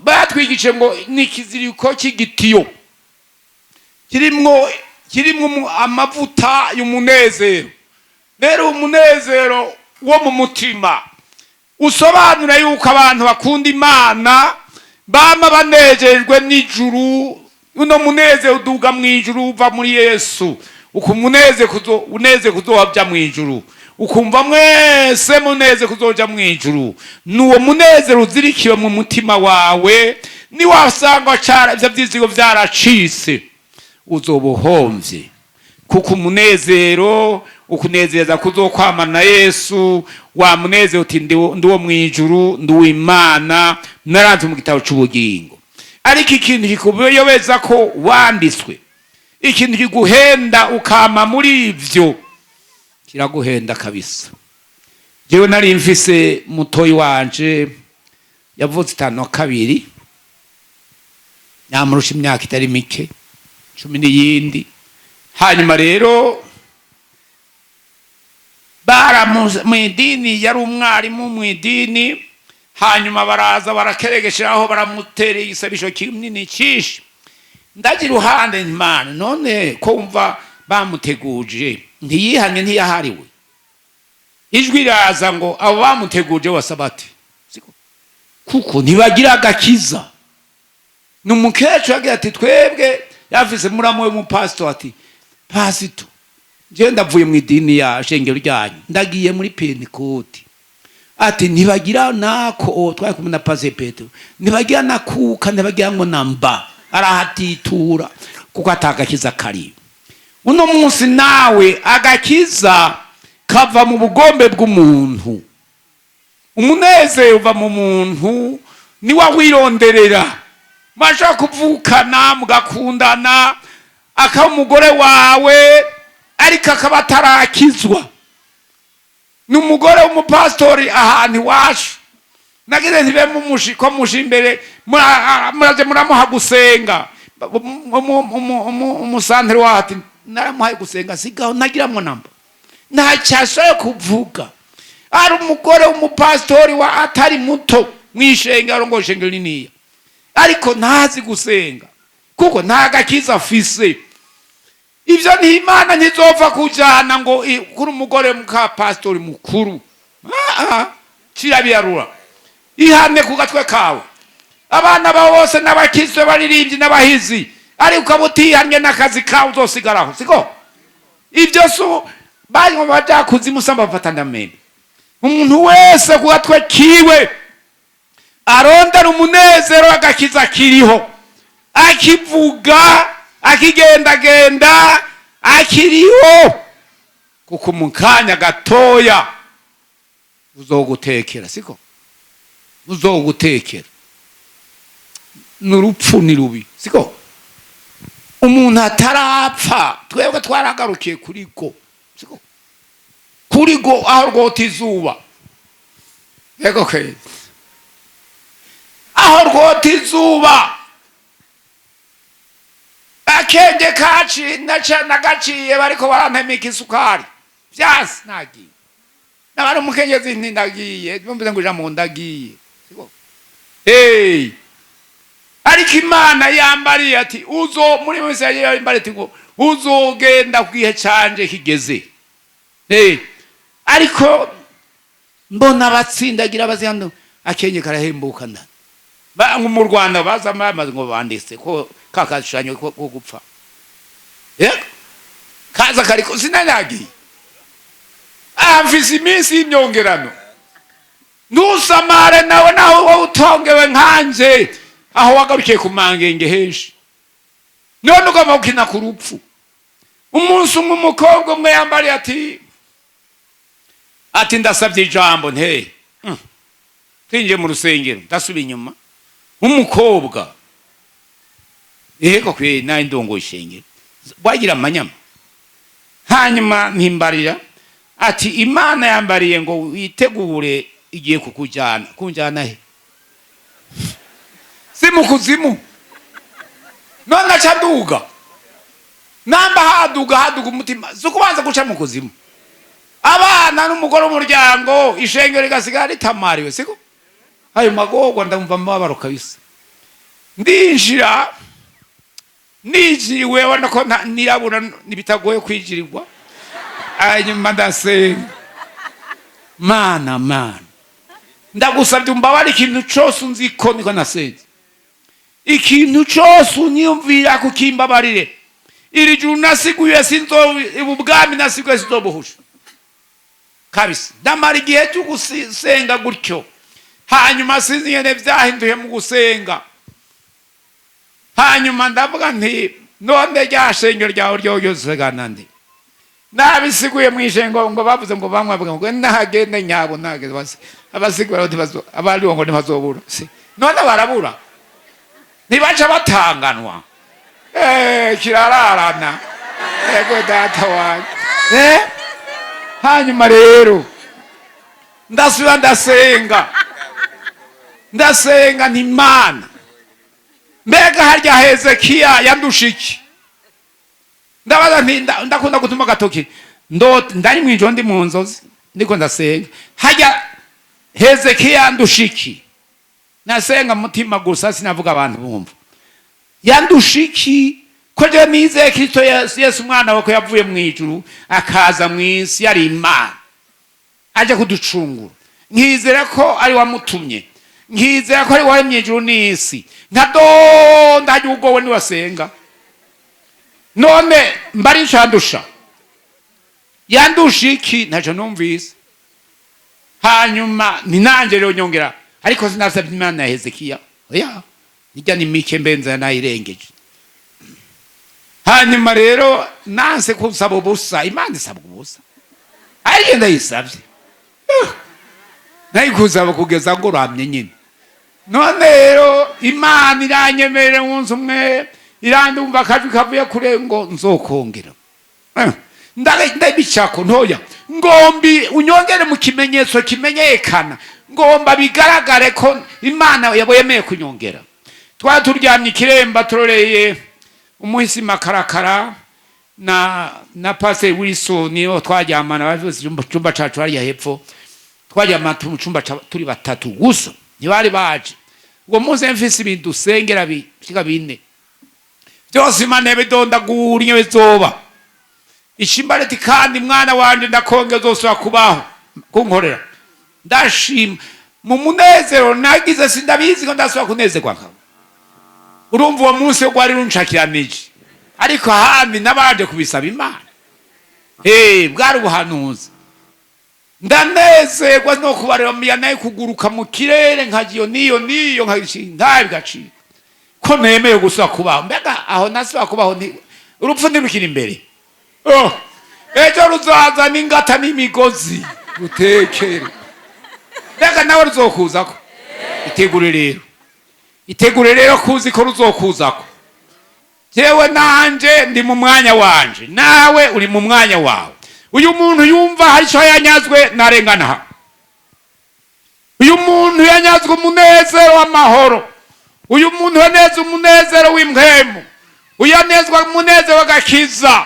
batwigishije ngo ni ikiziriko cy'igitiyo kirimwo amavuta y'umunezero. Rero umunezero wo mu mutima usobanura yuko abantu bakunda Imana bama banejejwe n'ijuru. Uno munezero uduga mu ijuru uva muri Yesu, ukuneze uneze kuzoja mu ijuru, ukumva mwese muneze kuzoja mu ijuru. Nuwo munezero uzirikiwe mu mutima wawe. Niwasanga cara ivyo vyizigo vyaracitse, uzoba uhomvye, kuko umunezero ukunezeza kuzokwama na Yesu, wa munezero uti ndi uwo mu ijuru, ndi uw'Imana, naranze mu gitabo c'ubugingo. Ariko ikintu kikuyobeza ko wanditswe, ikintu kiguhenda ukama muri ivyo, kiraguhenda kabisa. Jewe nari mfise mutoyi wanje yavutse 52, nyamurusha imyaka itari mike, 10 n'iyindi. Hanyuma rero bara mu idini, yari umwarimu mu idini. Hanyuma baraza barakeregesheraho, baramutera igisabisho kinini cyinshi. Ndagira iruhande, Imana, none ko wumva bamuteguje, ntiyihanye, ntiyahariwe? Ijwi riraza ngo abo bamuteguje wasabate kuko ntibagira agakiza. Ni umukecuru yagira ati twebwe yafise muramu we mupasito, ati pasito, njyewe ndavuye mu idini ya shengero ryanyu, ndagiye muri Pentekoti. Ati ntibagira nako, twari kumwe na pase Petero, ntibagira nakuka, ntibagira ngo namba arahatitura, kuko atagakiza kariyo. Uno munsi nawe agakiza kava mu bugombe bw'umuntu, umunezero uva mu muntu, niwe wironderera. Mwashobora kuvukana mugakundana, akaba umugore wawe, ariko akaba atarakizwa. Ni umugore w'umupasitori ahantu iwacu. Nagize ntibe ko mushi imbere muraje muramuha gusenga. Umusantere waho ati naramuhaye gusenga, sigaho ntagiramwo namba, ntacyo ashoboye kuvuga. Ari umugore w'umupasitori wa atari muto mw'ishengero, arongoye ishengero rininiya, ariko ntazi gusenga kuko nta gakiza afise. Ibyo Imana ntizopfa kujyana ngo kuri umugore muka pasitori mukuru. Kirabiyarura, ihane ku gatwe kawe. Abana bawe bose n'abakizwe, baririmbyi n'abahizi, ariko ukaba utihannye n'akazi kawe uzosigaraho, siko? Ibyo so banywa bajakuzimu samba bafatana mende. Umuntu wese ku gatwe kiwe arondera umunezero w'agakiza kiriho, akivuga, akigendagenda, akiriho, kuko mu kanya gatoya uzogutekera, siko? Uzogutekera n'urupfu ni rubi, siko? Umuntu atarapfa, twebwe twaragarukiye kuri go, siko? Kuri go aho rwota izuba. Yego ke, aho rwota izuba, akenge kaci nagaciye bariko barantemika isukari vyasi, nagiye nabari umukenyezi nti ndagiye, bumvise ngo ijambo ndagiye, siko? Hey, ariko Imana yambariye ati uzo muri minsi yambariye ati ngo uzogenda ku gihe canje kigeze. Hey, ariko mbona abatsindagira bazihano, akenye karahembuka nda mu Rwanda baza bamaze ngo banditse ko kakashushanyo ko gupfa. Yego, kaza kariko sinanyagiye, mfise iminsi y'imyongerano. Ntusamare nawe, nawe wowe utongewe nkanje, aho wagarukiye ku mangenge henshi, none ugomba gukina ku rupfu. Umunsi umwe umukobwa umwe yambariye ati ndasabye ijambo nte. Twinjiye mu rusengero, ndasuba inyuma nk'umukobwa. Yego kwe, nawe ndongoye ishengero, wagira amanyama. Hanyuma ntimbarira ati: "Imana yambariye ngo witegure, igiye kukujyana." Kunjyana he? Si mu kuzimu? None aca nduga, namba haduga haduga umutima, si ukubanza guca mu kuzimu, abana n'umugore, w'umuryango, ishengero rigasigara ritamariwe? Siko ayo magorwa, ndumva amababaro kabisa. Ndinjira, nijiriwe, ubona ko nirabura, ntibitagoye kwijirirwa. Hanyuma ndasenga: "Mana, Mana, ndagusabye umbabare ikintu cose unzi ko niko nasenze, ikintu cose unyumvira kukimbabarire. Iri juru nasiguye sinzo, ubu bwami nasiguye sinzobuhusha kabisa." Ndamara igihe cyo gusenga gutyo. Hanyuma sinzi ingene vyahinduye mu gusenga. Hanyuma ndavuga nti: "None rya shengero ryawe ryoyosegana nde?" Nabisiguye mu ishengo ngo bavuze ngo bamwe bavuga ngo nahagende nyabo nahageze basi abasigura ntibazo, abariho ngo ntibazobura. Si none barabura, ntibaca batanganwa. Kirararana. Ego data wanje. Hanyuma rero ndasubira ndasenga, ndasenga nti: "Imana, mbega harya Hezekiya yandusha iki?" Ndabaza nti ndakunda gutuma agatoki. Ndari mwijoro, ndi mu nzozi, ndiko ndasenga: "Harya Hezekiya yandusha iki?" Nasenga mutima gusa, sinavuga abantu bumva. Yandusha iki ko je nizeye Kristo Yesu, Yesu umwana we, ko yavuye mu ijuru akaza mu isi, yari Imana, aje kuducungura, nkizera ko ari wamutumye, nkizera ko ari waremye ijuru n'isi, nkadonda hajya ugowe niwasenga, none mbari ncandusha, yandusha iki? Ntacyo numvise. Hanyuma ni nanje rero nyongera, ariko sinasabye Imana ya Hezekiya, oya, nijya ni mike mbenza nayirengeje. Hanyuma rero nanse kusaba ubusa. Imana isabwa ubusa, ariko ndayisabye nayikuzaba kugeza nguramye nyine. None rero Imana iranyemerera umunsi umwe, irandumva akajwi kavuye kure ngo: "Nzokongera." Ndabicako ntoya, ngombi unyongere mu kimenyetso kimenyekana, ngomba bigaragare ko Imana yemeye kunyongera. Twari turyamye ikiremba, turoreye umuhisi Makarakara na Pastor Wilson, niyo twaryamana, bavuze icyumba cacu hariya hepfo. Twaryamana mu cyumba turi batatu gusa, ntibari baje. Ubwo munsi mfise ibintu dusengera bishika bine byose, Imana yabidondagura iyo bizoba ishimbareti. "Kandi mwana wanje, ndakongera, uzosubira kubaho kunkorera." Ndashima mu munezero nagize, sindabizi ko ndasubira kunezerwa nkawe. Urumva uwo munsi wari runcakiranije, ariko ahandi nabanje kubisaba Imana. Bwari ubuhanuzi. Ndanezerwa no kubareba nayo kuguruka mu kirere, nkagiyo niyo niyo ntayo bigacika ko nemeye gusubira kubaho. Mbega aho nasubira kubaho, urupfu ntirukiri imbere. Oh, ejo ruzaza n'ingata n'imigozi rutekere. Mbega nawe ruzokuzako? Itegure rero, itegure rero kuzi ko ruzokuzako. Jewe nanje ndi mu mwanya wanje, nawe uri mu mwanya wawe. Uyu muntu yumva hari icyo yanyazwe, narengana aha. Uyu muntu yanyazwe umunezero w'amahoro, uyu muntu yanezwe umunezero w'impwemu, uyanezwa umunezero w'agakiza,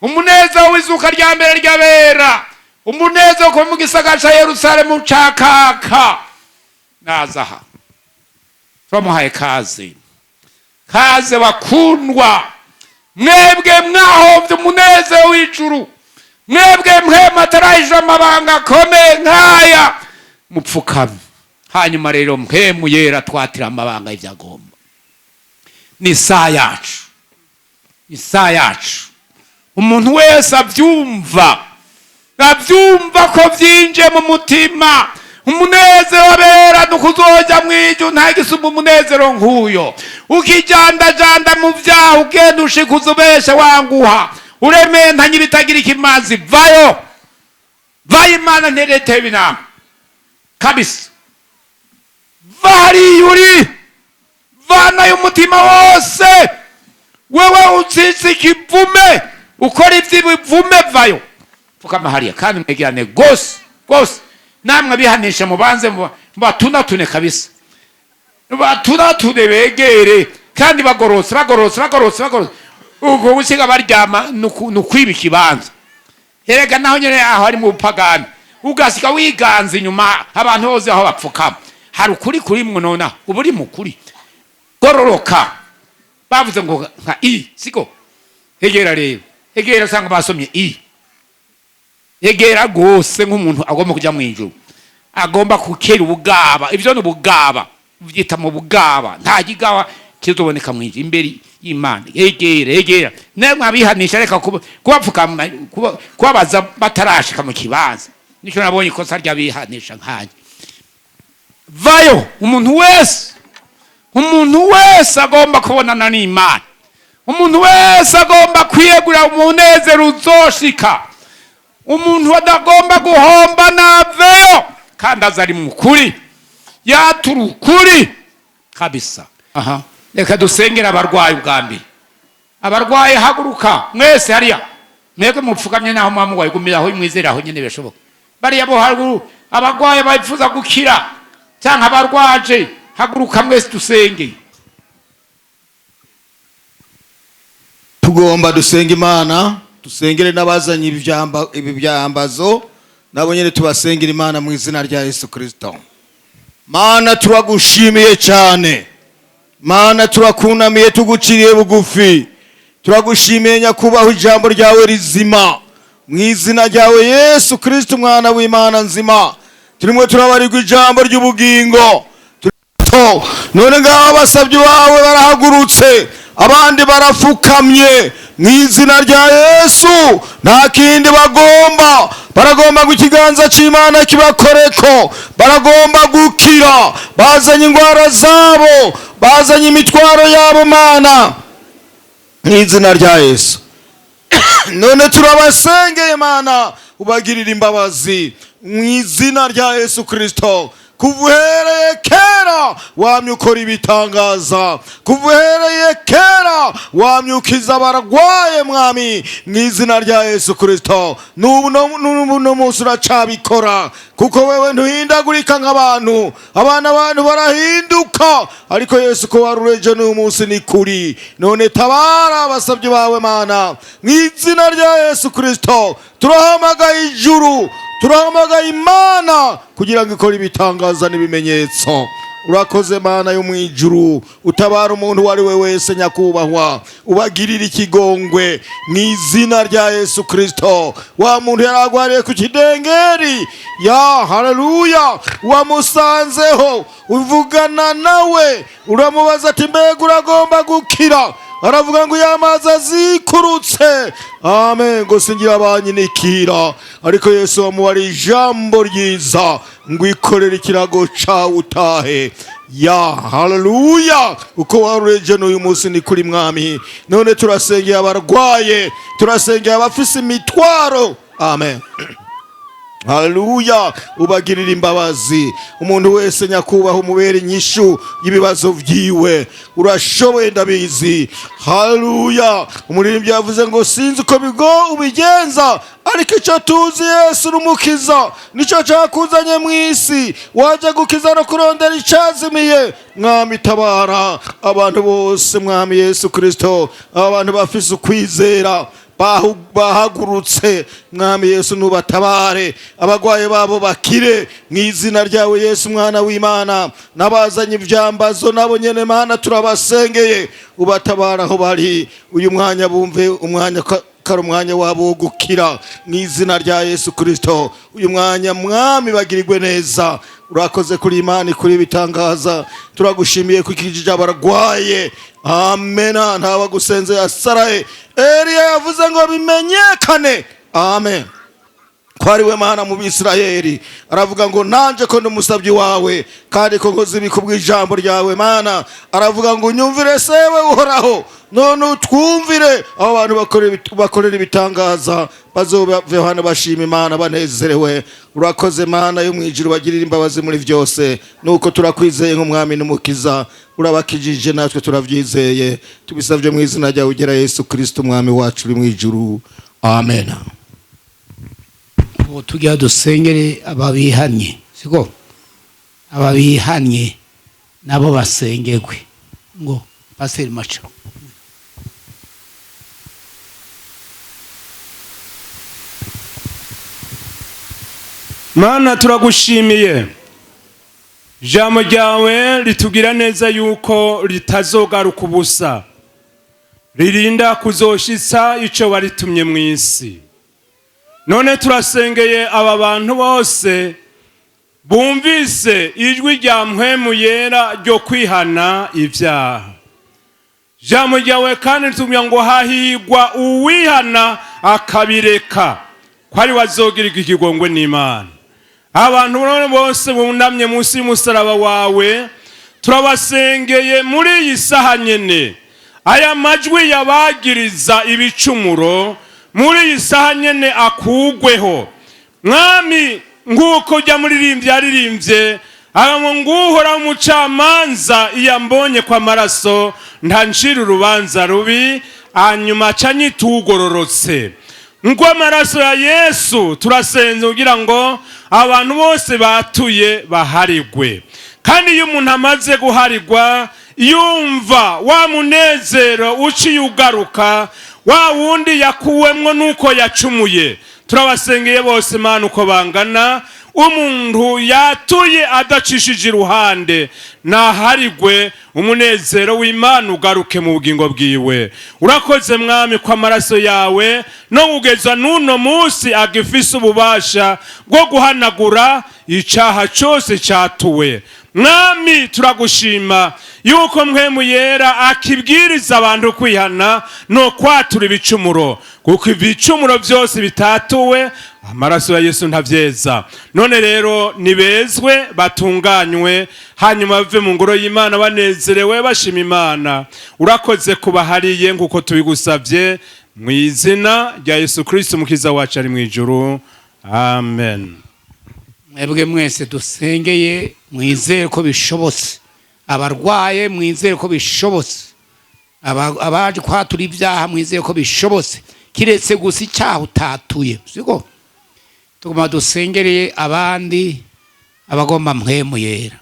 umunezero w'izuka rya mbere ry'abera, umunezero wo kuba mu gisagara ca Yerusalemu ca kaka, naza aha. Turamuhaye kaze. Kaze bakundwa, mwebwe mwahovye umunezero w'ijuru, mwebwe mwe atarahije amabanga akomeye nk'aya, mupfukame. Hanyuma rero Mpwemu Yera twatira amabanga y'ivyagomba. Ni isaha yacu, isaha yacu. Umuntu wese avyumva, avyumva ko vyinjiye mu mutima, umunezero wabera ni ukuzoja mw'ijuru. Nta gisumba umunezero nk'uyo. Ukijandajanda mu vyaha, ugenda ushikuza, ubesha, wanguha, urementa nyibitagira ikimazi, vayo, vayo. Imana ntereteba inama kabisa. Va hariya uri, vanayo umutima wose. Wewe uzize ikivume, ukora ivy'ibivume, vayo, pfukama hariya kandi mwegerane gose gose. Namwe abihanisha mubanze mubatunatune kabisa, batunatune begere kandi bagorotse, bagorotse, bagorotse, bagorotse. Ubwo gusiga baryama nukwiba ikibanza. Erega naho nyene aho ari mu bupagani, ugasiga wiganza inyuma abantu bose aho bapfukama. Hari ukuri kurimwo nonaho uba uri mukuri. Gororoka, bavuze ngo nka i siko. Egera rero, egera, usanga basomye i. Egera rwose nk'umuntu agomba kujya mu ijuru, agomba kukera ubugaba. Ibyo ni ubugaba, ubyita mu bugaba. Nta kigaba kizoboneka mu ijuru imbere y'Imana. Egera, egera. Namwe abihanisha, reka kubapfukama, kubabaza batarashika mu kibanza. Nicyo nabonye ikosa ry'abihanisha nkanjye. Vayo. Umuntu wese, umuntu wese agomba kubonana n'Imana, umuntu wese agomba kwiyegura umunezero uzoshika, umuntu adagomba guhomba naveyo kandi aza ari mu kuri, yatura ukuri kabisa. Aha reka dusengere abarwayi ubwa mbere. Abarwayi, haguruka mwese hariya. Mwebwe mupfukamye naho muba mugwaye, gumira aho mwizere aho nyene birashoboka. Bariya bo haruguru, abarwayi bifuza gukira cyangwa abarwaje, haguruka mwese dusenge. Tugomba dusenga Imana, dusengere n'abazanye ibi byambazo, nabo nyine tubasengera Imana mu izina rya Yesu Kirisito. Mana, turagushimiye cyane. Mana, turakunamiye, tuguciriye bugufi. Turagushimiye nyakubahwa, ijambo ryawe rizima. Mu izina ryawe Yesu Kirisito, umwana w'Imana nzima, turimo turabarirwa ijambo ry'ubugingo. To none ngaho abasabyi bawe barahagurutse, abandi barafukamye mu izina rya Yesu. Nta kindi bagomba, baragomba ngo ikiganza cy'Imana kibakoreko, baragomba gukira. Bazanye indwara zabo, bazanye imitwaro yabo. Mana, mu izina rya Yesu, none turabasengeye. Mana, ubagirira imbabazi mu izina rya Yesu Kirisito. Kuva uhereye kera wamye ukora ibitangaza, kuva uhereye kera wamye ukiza abarwaye. Mwami, mu izina rya Yesu Kirisito, n'ubu no munsi uracabikora, kuko wewe ntuhindagurika nk'abantu. Abana abantu barahinduka, ariko Yesu, ko wari ureje n'uyu munsi ni kuri. None tabara abasabyi bawe. Mana, mu izina rya Yesu Kirisito, turahamagaye ijuru, turahamagaye Imana kugira ngo ikore ibitangaza n'ibimenyetso. Urakoze Mana yo mu ijuru, utabara umuntu uwo ari we wese. Nyakubahwa, ubagirira ikigongwe mu izina rya Yesu Kirisito. Wa muntu yari agwariye ku kidengeri, ya haleluya, wamusanzeho, uvugana nawe, uramubaza ati: "Mbega uragomba gukira?" Aravuga ngo yamazi azikurutse, amen, ngo singira banyinikira. Ariko Yesu wamubara ijambo ryiza ngo: "Ikorere ikirago cawe utahe." Ya haleluya, uko warureje n'uyu munsi ni kuri. Mwami, none turasengeye abarwaye, turasengeye abafise imitwaro, amen. Haleluya, ubagirira imbabazi. Umuntu wese nyakubahwa, umubera inyishu y'ibibazo vyiwe. Urashoboye, ndabizi. Haleluya, umuririmbyi yavuze ngo: "Sinzi uko bigo ubigenza, ariko icyo tuzi, Yesu urumukiza, nicyo cyakuzanye mu isi, waje gukiza no kurondera icyazimiye." Mwami, tabara abantu bose. Mwami Yesu Kirisito, abantu bafise ukwizera bahagurutse, Mwami Yesu, nubatabare, abagwaye babo bakire mu izina ryawe Yesu mwana w'Imana. N'abazanye ivyambazo nabo nyene, Mana, turabasengeye, ubatabara aho bari uyu mwanya, bumve umwanya kari umwanya wabo wo gukira mu izina rya Yesu Kirisito. Uyu mwanya, Mwami, bagirirwe neza. Urakoze kuri Imana kuri ibitangaza. Turagushimiye ko ikijije abarwaye, amena. Ntawagusenze yasaraye. Eliya yavuze ngo bimenyekane, amen, ko Ko ari we Mana mu Bisirayeli. Aravuga ngo nanje ko ndi umusabyi wawe, kandi ko nkoze ibi kubw'ijambo ryawe, Mana. Aravuga ngo unyumvire sewe Uhoraho, none utwumvire. Abo bantu bakorera ibitangaza bazove hano bashima Imana banezerewe. Urakoze Mana yo mwijuru, bagirira imbabazi muri byose. Nuko turakwizeye nk'umwami n'umukiza, urabakijije, natwe turabyizeye. Tubisabye mu izina ryawe ugera Yesu Kristo, umwami wacu uri mu ijuru, amen. Ubu tujya dusengere ababihannye, siko? Ababihannye nabo basengerwe. Ngo Pasiteri Maco. Mana, turagushimiye. Ijambo ryawe ritugira neza yuko ritazogaruka ubusa, ririnda kuzoshitsa ico waritumye mu isi. None turasengeye aba bantu bose bumvise ijwi rya Mpwemu Yera ryo kwihana ibyaha. Ijambo ryawe kandi ritubwira ngo hahigwa uwihana akabireka, ko ari we azogirirwa ikigongwe n'Imana. Abantu bose bunamye munsi y'umusaraba wawe, turabasengeye muri iyi saha nyene. Aya majwi yabagiriza ibicumuro muri iyi saha nyene akugweho. Mwami, nguko ujya muririmbyi yaririmbye ngo nguhora umucamanza iyo ambonye kwa maraso ntancira urubanza rubi, hanyuma aca anyitugororotse. Ngo amaraso ya Yesu, turasenze kugira ngo abantu bose batuye baharigwe. Kandi iyo umuntu amaze guharigwa, yumva wa munezero uciye ugaruka, wa wundi yakuwemwo nuko yacumuye. Turabasengeye bose Mana uko bangana. Umuntu yatuye adacishije iruhande naharigwe, umunezero w'Imana ugaruke mu bugingo bwiwe. Urakoze Mwami ko amaraso yawe no kugeza n'uno munsi agifise ububasha bwo guhanagura icaha cose catuwe. Mwami, turagushima yuko Mpwemu Yera akibwiriza abantu kwihana no kwatura ibicumuro, kuko ibicumuro byose bitatuwe amaraso ya Yesu ntavyeza. None rero nibezwe, batunganywe, hanyuma bave mu ngoro y'Imana banezerewe bashima Imana. Urakoze kubahariye nkuko tubigusavye mu izina rya Yesu Kristo umukiza wacu ari mu ijuru, amen. Mwebwe mwese dusengeye, mwizere ko bishobotse. Abarwaye mwizere ko bishobotse. Abaje kwatura ibyaha mwizere ko bishobotse, kiretse gusa icyaha utatuye, siko? Tuguma dusengereye abandi abagomba Mpwemu Yera.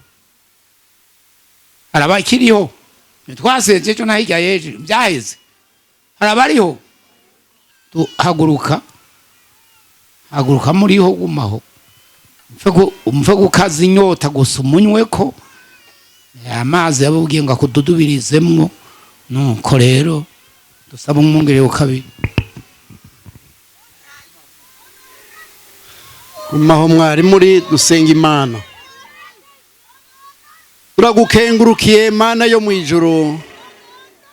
Hari abakiriho, ntitwasenze ejo na hirya y'ejo byaheze. Hari abariho, haguruka, haguruka muriho, gumaho. Umve gukaza inyota gusa, umunywe ko amazi yabubwiye ngo akududubirizemwo. Nuko rero dusaba umwungere wa kabiri. Gumaho mwari muri, dusenga Imana. Turagukengurukiye Mana yo mu ijuru,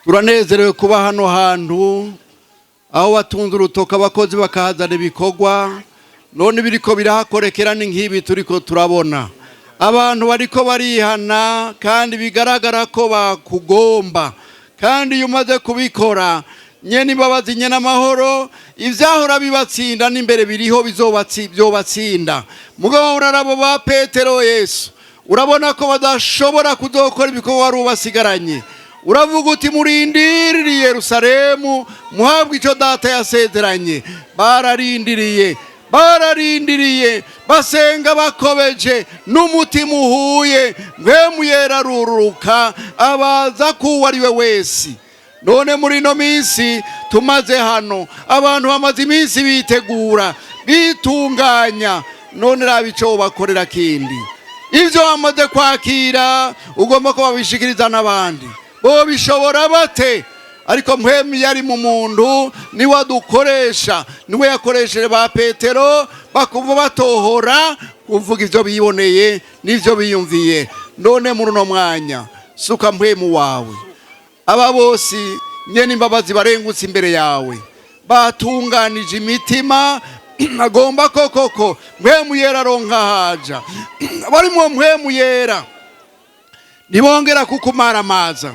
turanezerewe kuba hano hantu aho watunze urutoka abakozi bakahazana ibikorwa. None biriko birahakorekera ni nk'ibi turiko turabona. Abantu bariko barihana kandi bigaragara ko bakugomba, kandi iyo umaze kubikora nyene imbabazi nyene amahoro, ivyahora bibatsinda n'imbere biriho bizobatsinda. Mugabo urarabo ba Petero Yesu, urabona ko badashobora kuzokora ibikorwa wari ubasigaranye. Uravuga uti murindirire Yerusalemu muhabwe ico data yasezeranye. Bararindiriye, bararindiriye, basenga bakobeje n'umutima uhuye. Mpwemu Yera aruruka abaza kuwo ari we wese. None muri ino minsi tumaze hano, abantu bamaze iminsi bitegura bitunganya. None raba ico bakorera kindi. Ivyo bamaze kwakira ugomba ko babishikiriza n'abandi. Bo bishobora bate? Ariko Mpwemu yari mu muntu niwe adukoresha, niwe yakoresheje ba Petero bakumva batohora kuvuga ivyo biboneye n'ivyo biyumviye. None muri uno mwanya suka Mpwemu wawe, aba bose nyene imbabazi barengutse imbere yawe, batunganije imitima. Agomba ko koko Mpwemu Yera aronka haja. Abarimwo Mpwemu Yera ntibongera kukumaramaza,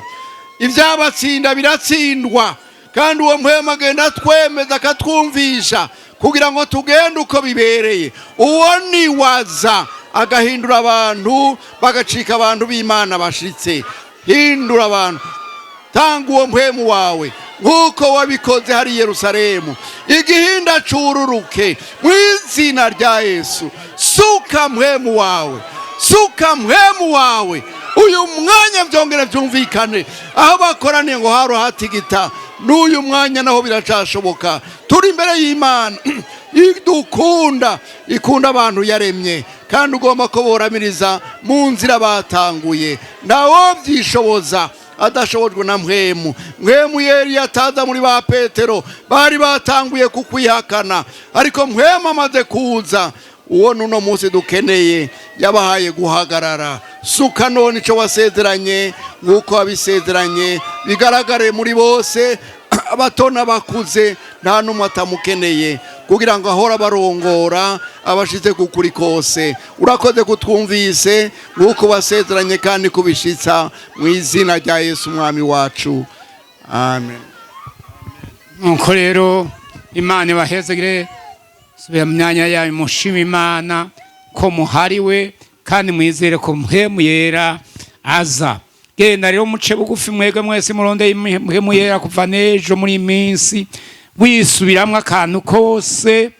ibyabatsinda biratsindwa. Kandi uwo Mpwemu agenda atwemeza, akatwumvisha kugira ngo tugende uko bibereye. Uwo niwaza agahindura abantu, bagacika abantu b'Imana bashitse. Hindura abantu, tanga uwo Mpwemu wawe nk'uko wabikoze hari i Yerusalemu. Igihinda cururuke mu izina rya Yesu. Suka Mpwemu wawe, suka Mpwemu wawe uyu mwanya, byongere byumvikane aho bakoraniye ngo haro hatigita. N'uyu mwanya naho biracashoboka. Turi imbere y'Imana idukunda, ikunda abantu yaremye, kandi ugomba ko boramiriza mu nzira batanguye. Ntawo byishoboza adashobojwe na Mpwemu. Mpwemu Yeri yataza muri ba Petero, bari batanguye kukwihakana, ariko Mpwemu amaze kuza, uwo nuno munsi dukeneye, yabahaye guhagarara. Suka none icyo wasezeranye nk'uko wabisezeranye, bigaragare muri bose, abato n'abakuze, nta n'umwe atamukeneye, kugira ngo ahore abarongora, abashize ku kuri kose. Urakoze kutwumvise nk'uko wasezeranye kandi kubishitsa, mu izina rya Yesu Umwami wacu, amen. Nuko rero Imana ibahezegere. Subira mu myanya yayo, mushima Imana ko muhariwe, kandi mwizere ko Mpwemu Yera aza. Genda rero muce bugufi, mwebwe mwese murondeye Mpwemu Yera. Kuva n'ejo muri iyi minsi wisubiramwo akantu kose,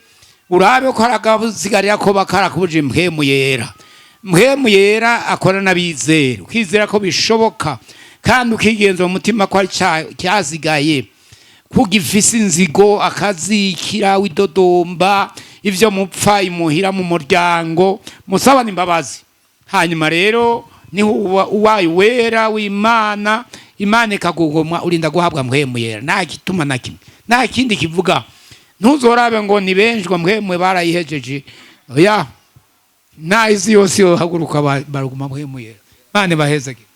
urabe ko haragabuzigarira ko bakarakubuje Mpwemu Yera. Mpwemu Yera akora n'abizera, ukizera ko bishoboka, kandi ukigenza mu mutima ko ari cyazigaye kugifise inzigo, akazikira, widodomba ivyo mupfa imuhira mu muryango, musabana imbabazi. Hanyuma rero niho uba ubaye wera w'Imana, Imana ikagugomwa. Urinda guhabwa Mpwemu Yera, nta gituma na kimwe, nta kindi kivuga. Ntuzorabe ngo ni benshi ngo Mpwemu barayihejeje. Oya, nta isi yose yohaguruka, baruguma Mpwemu Yera. Imana ibahezagire.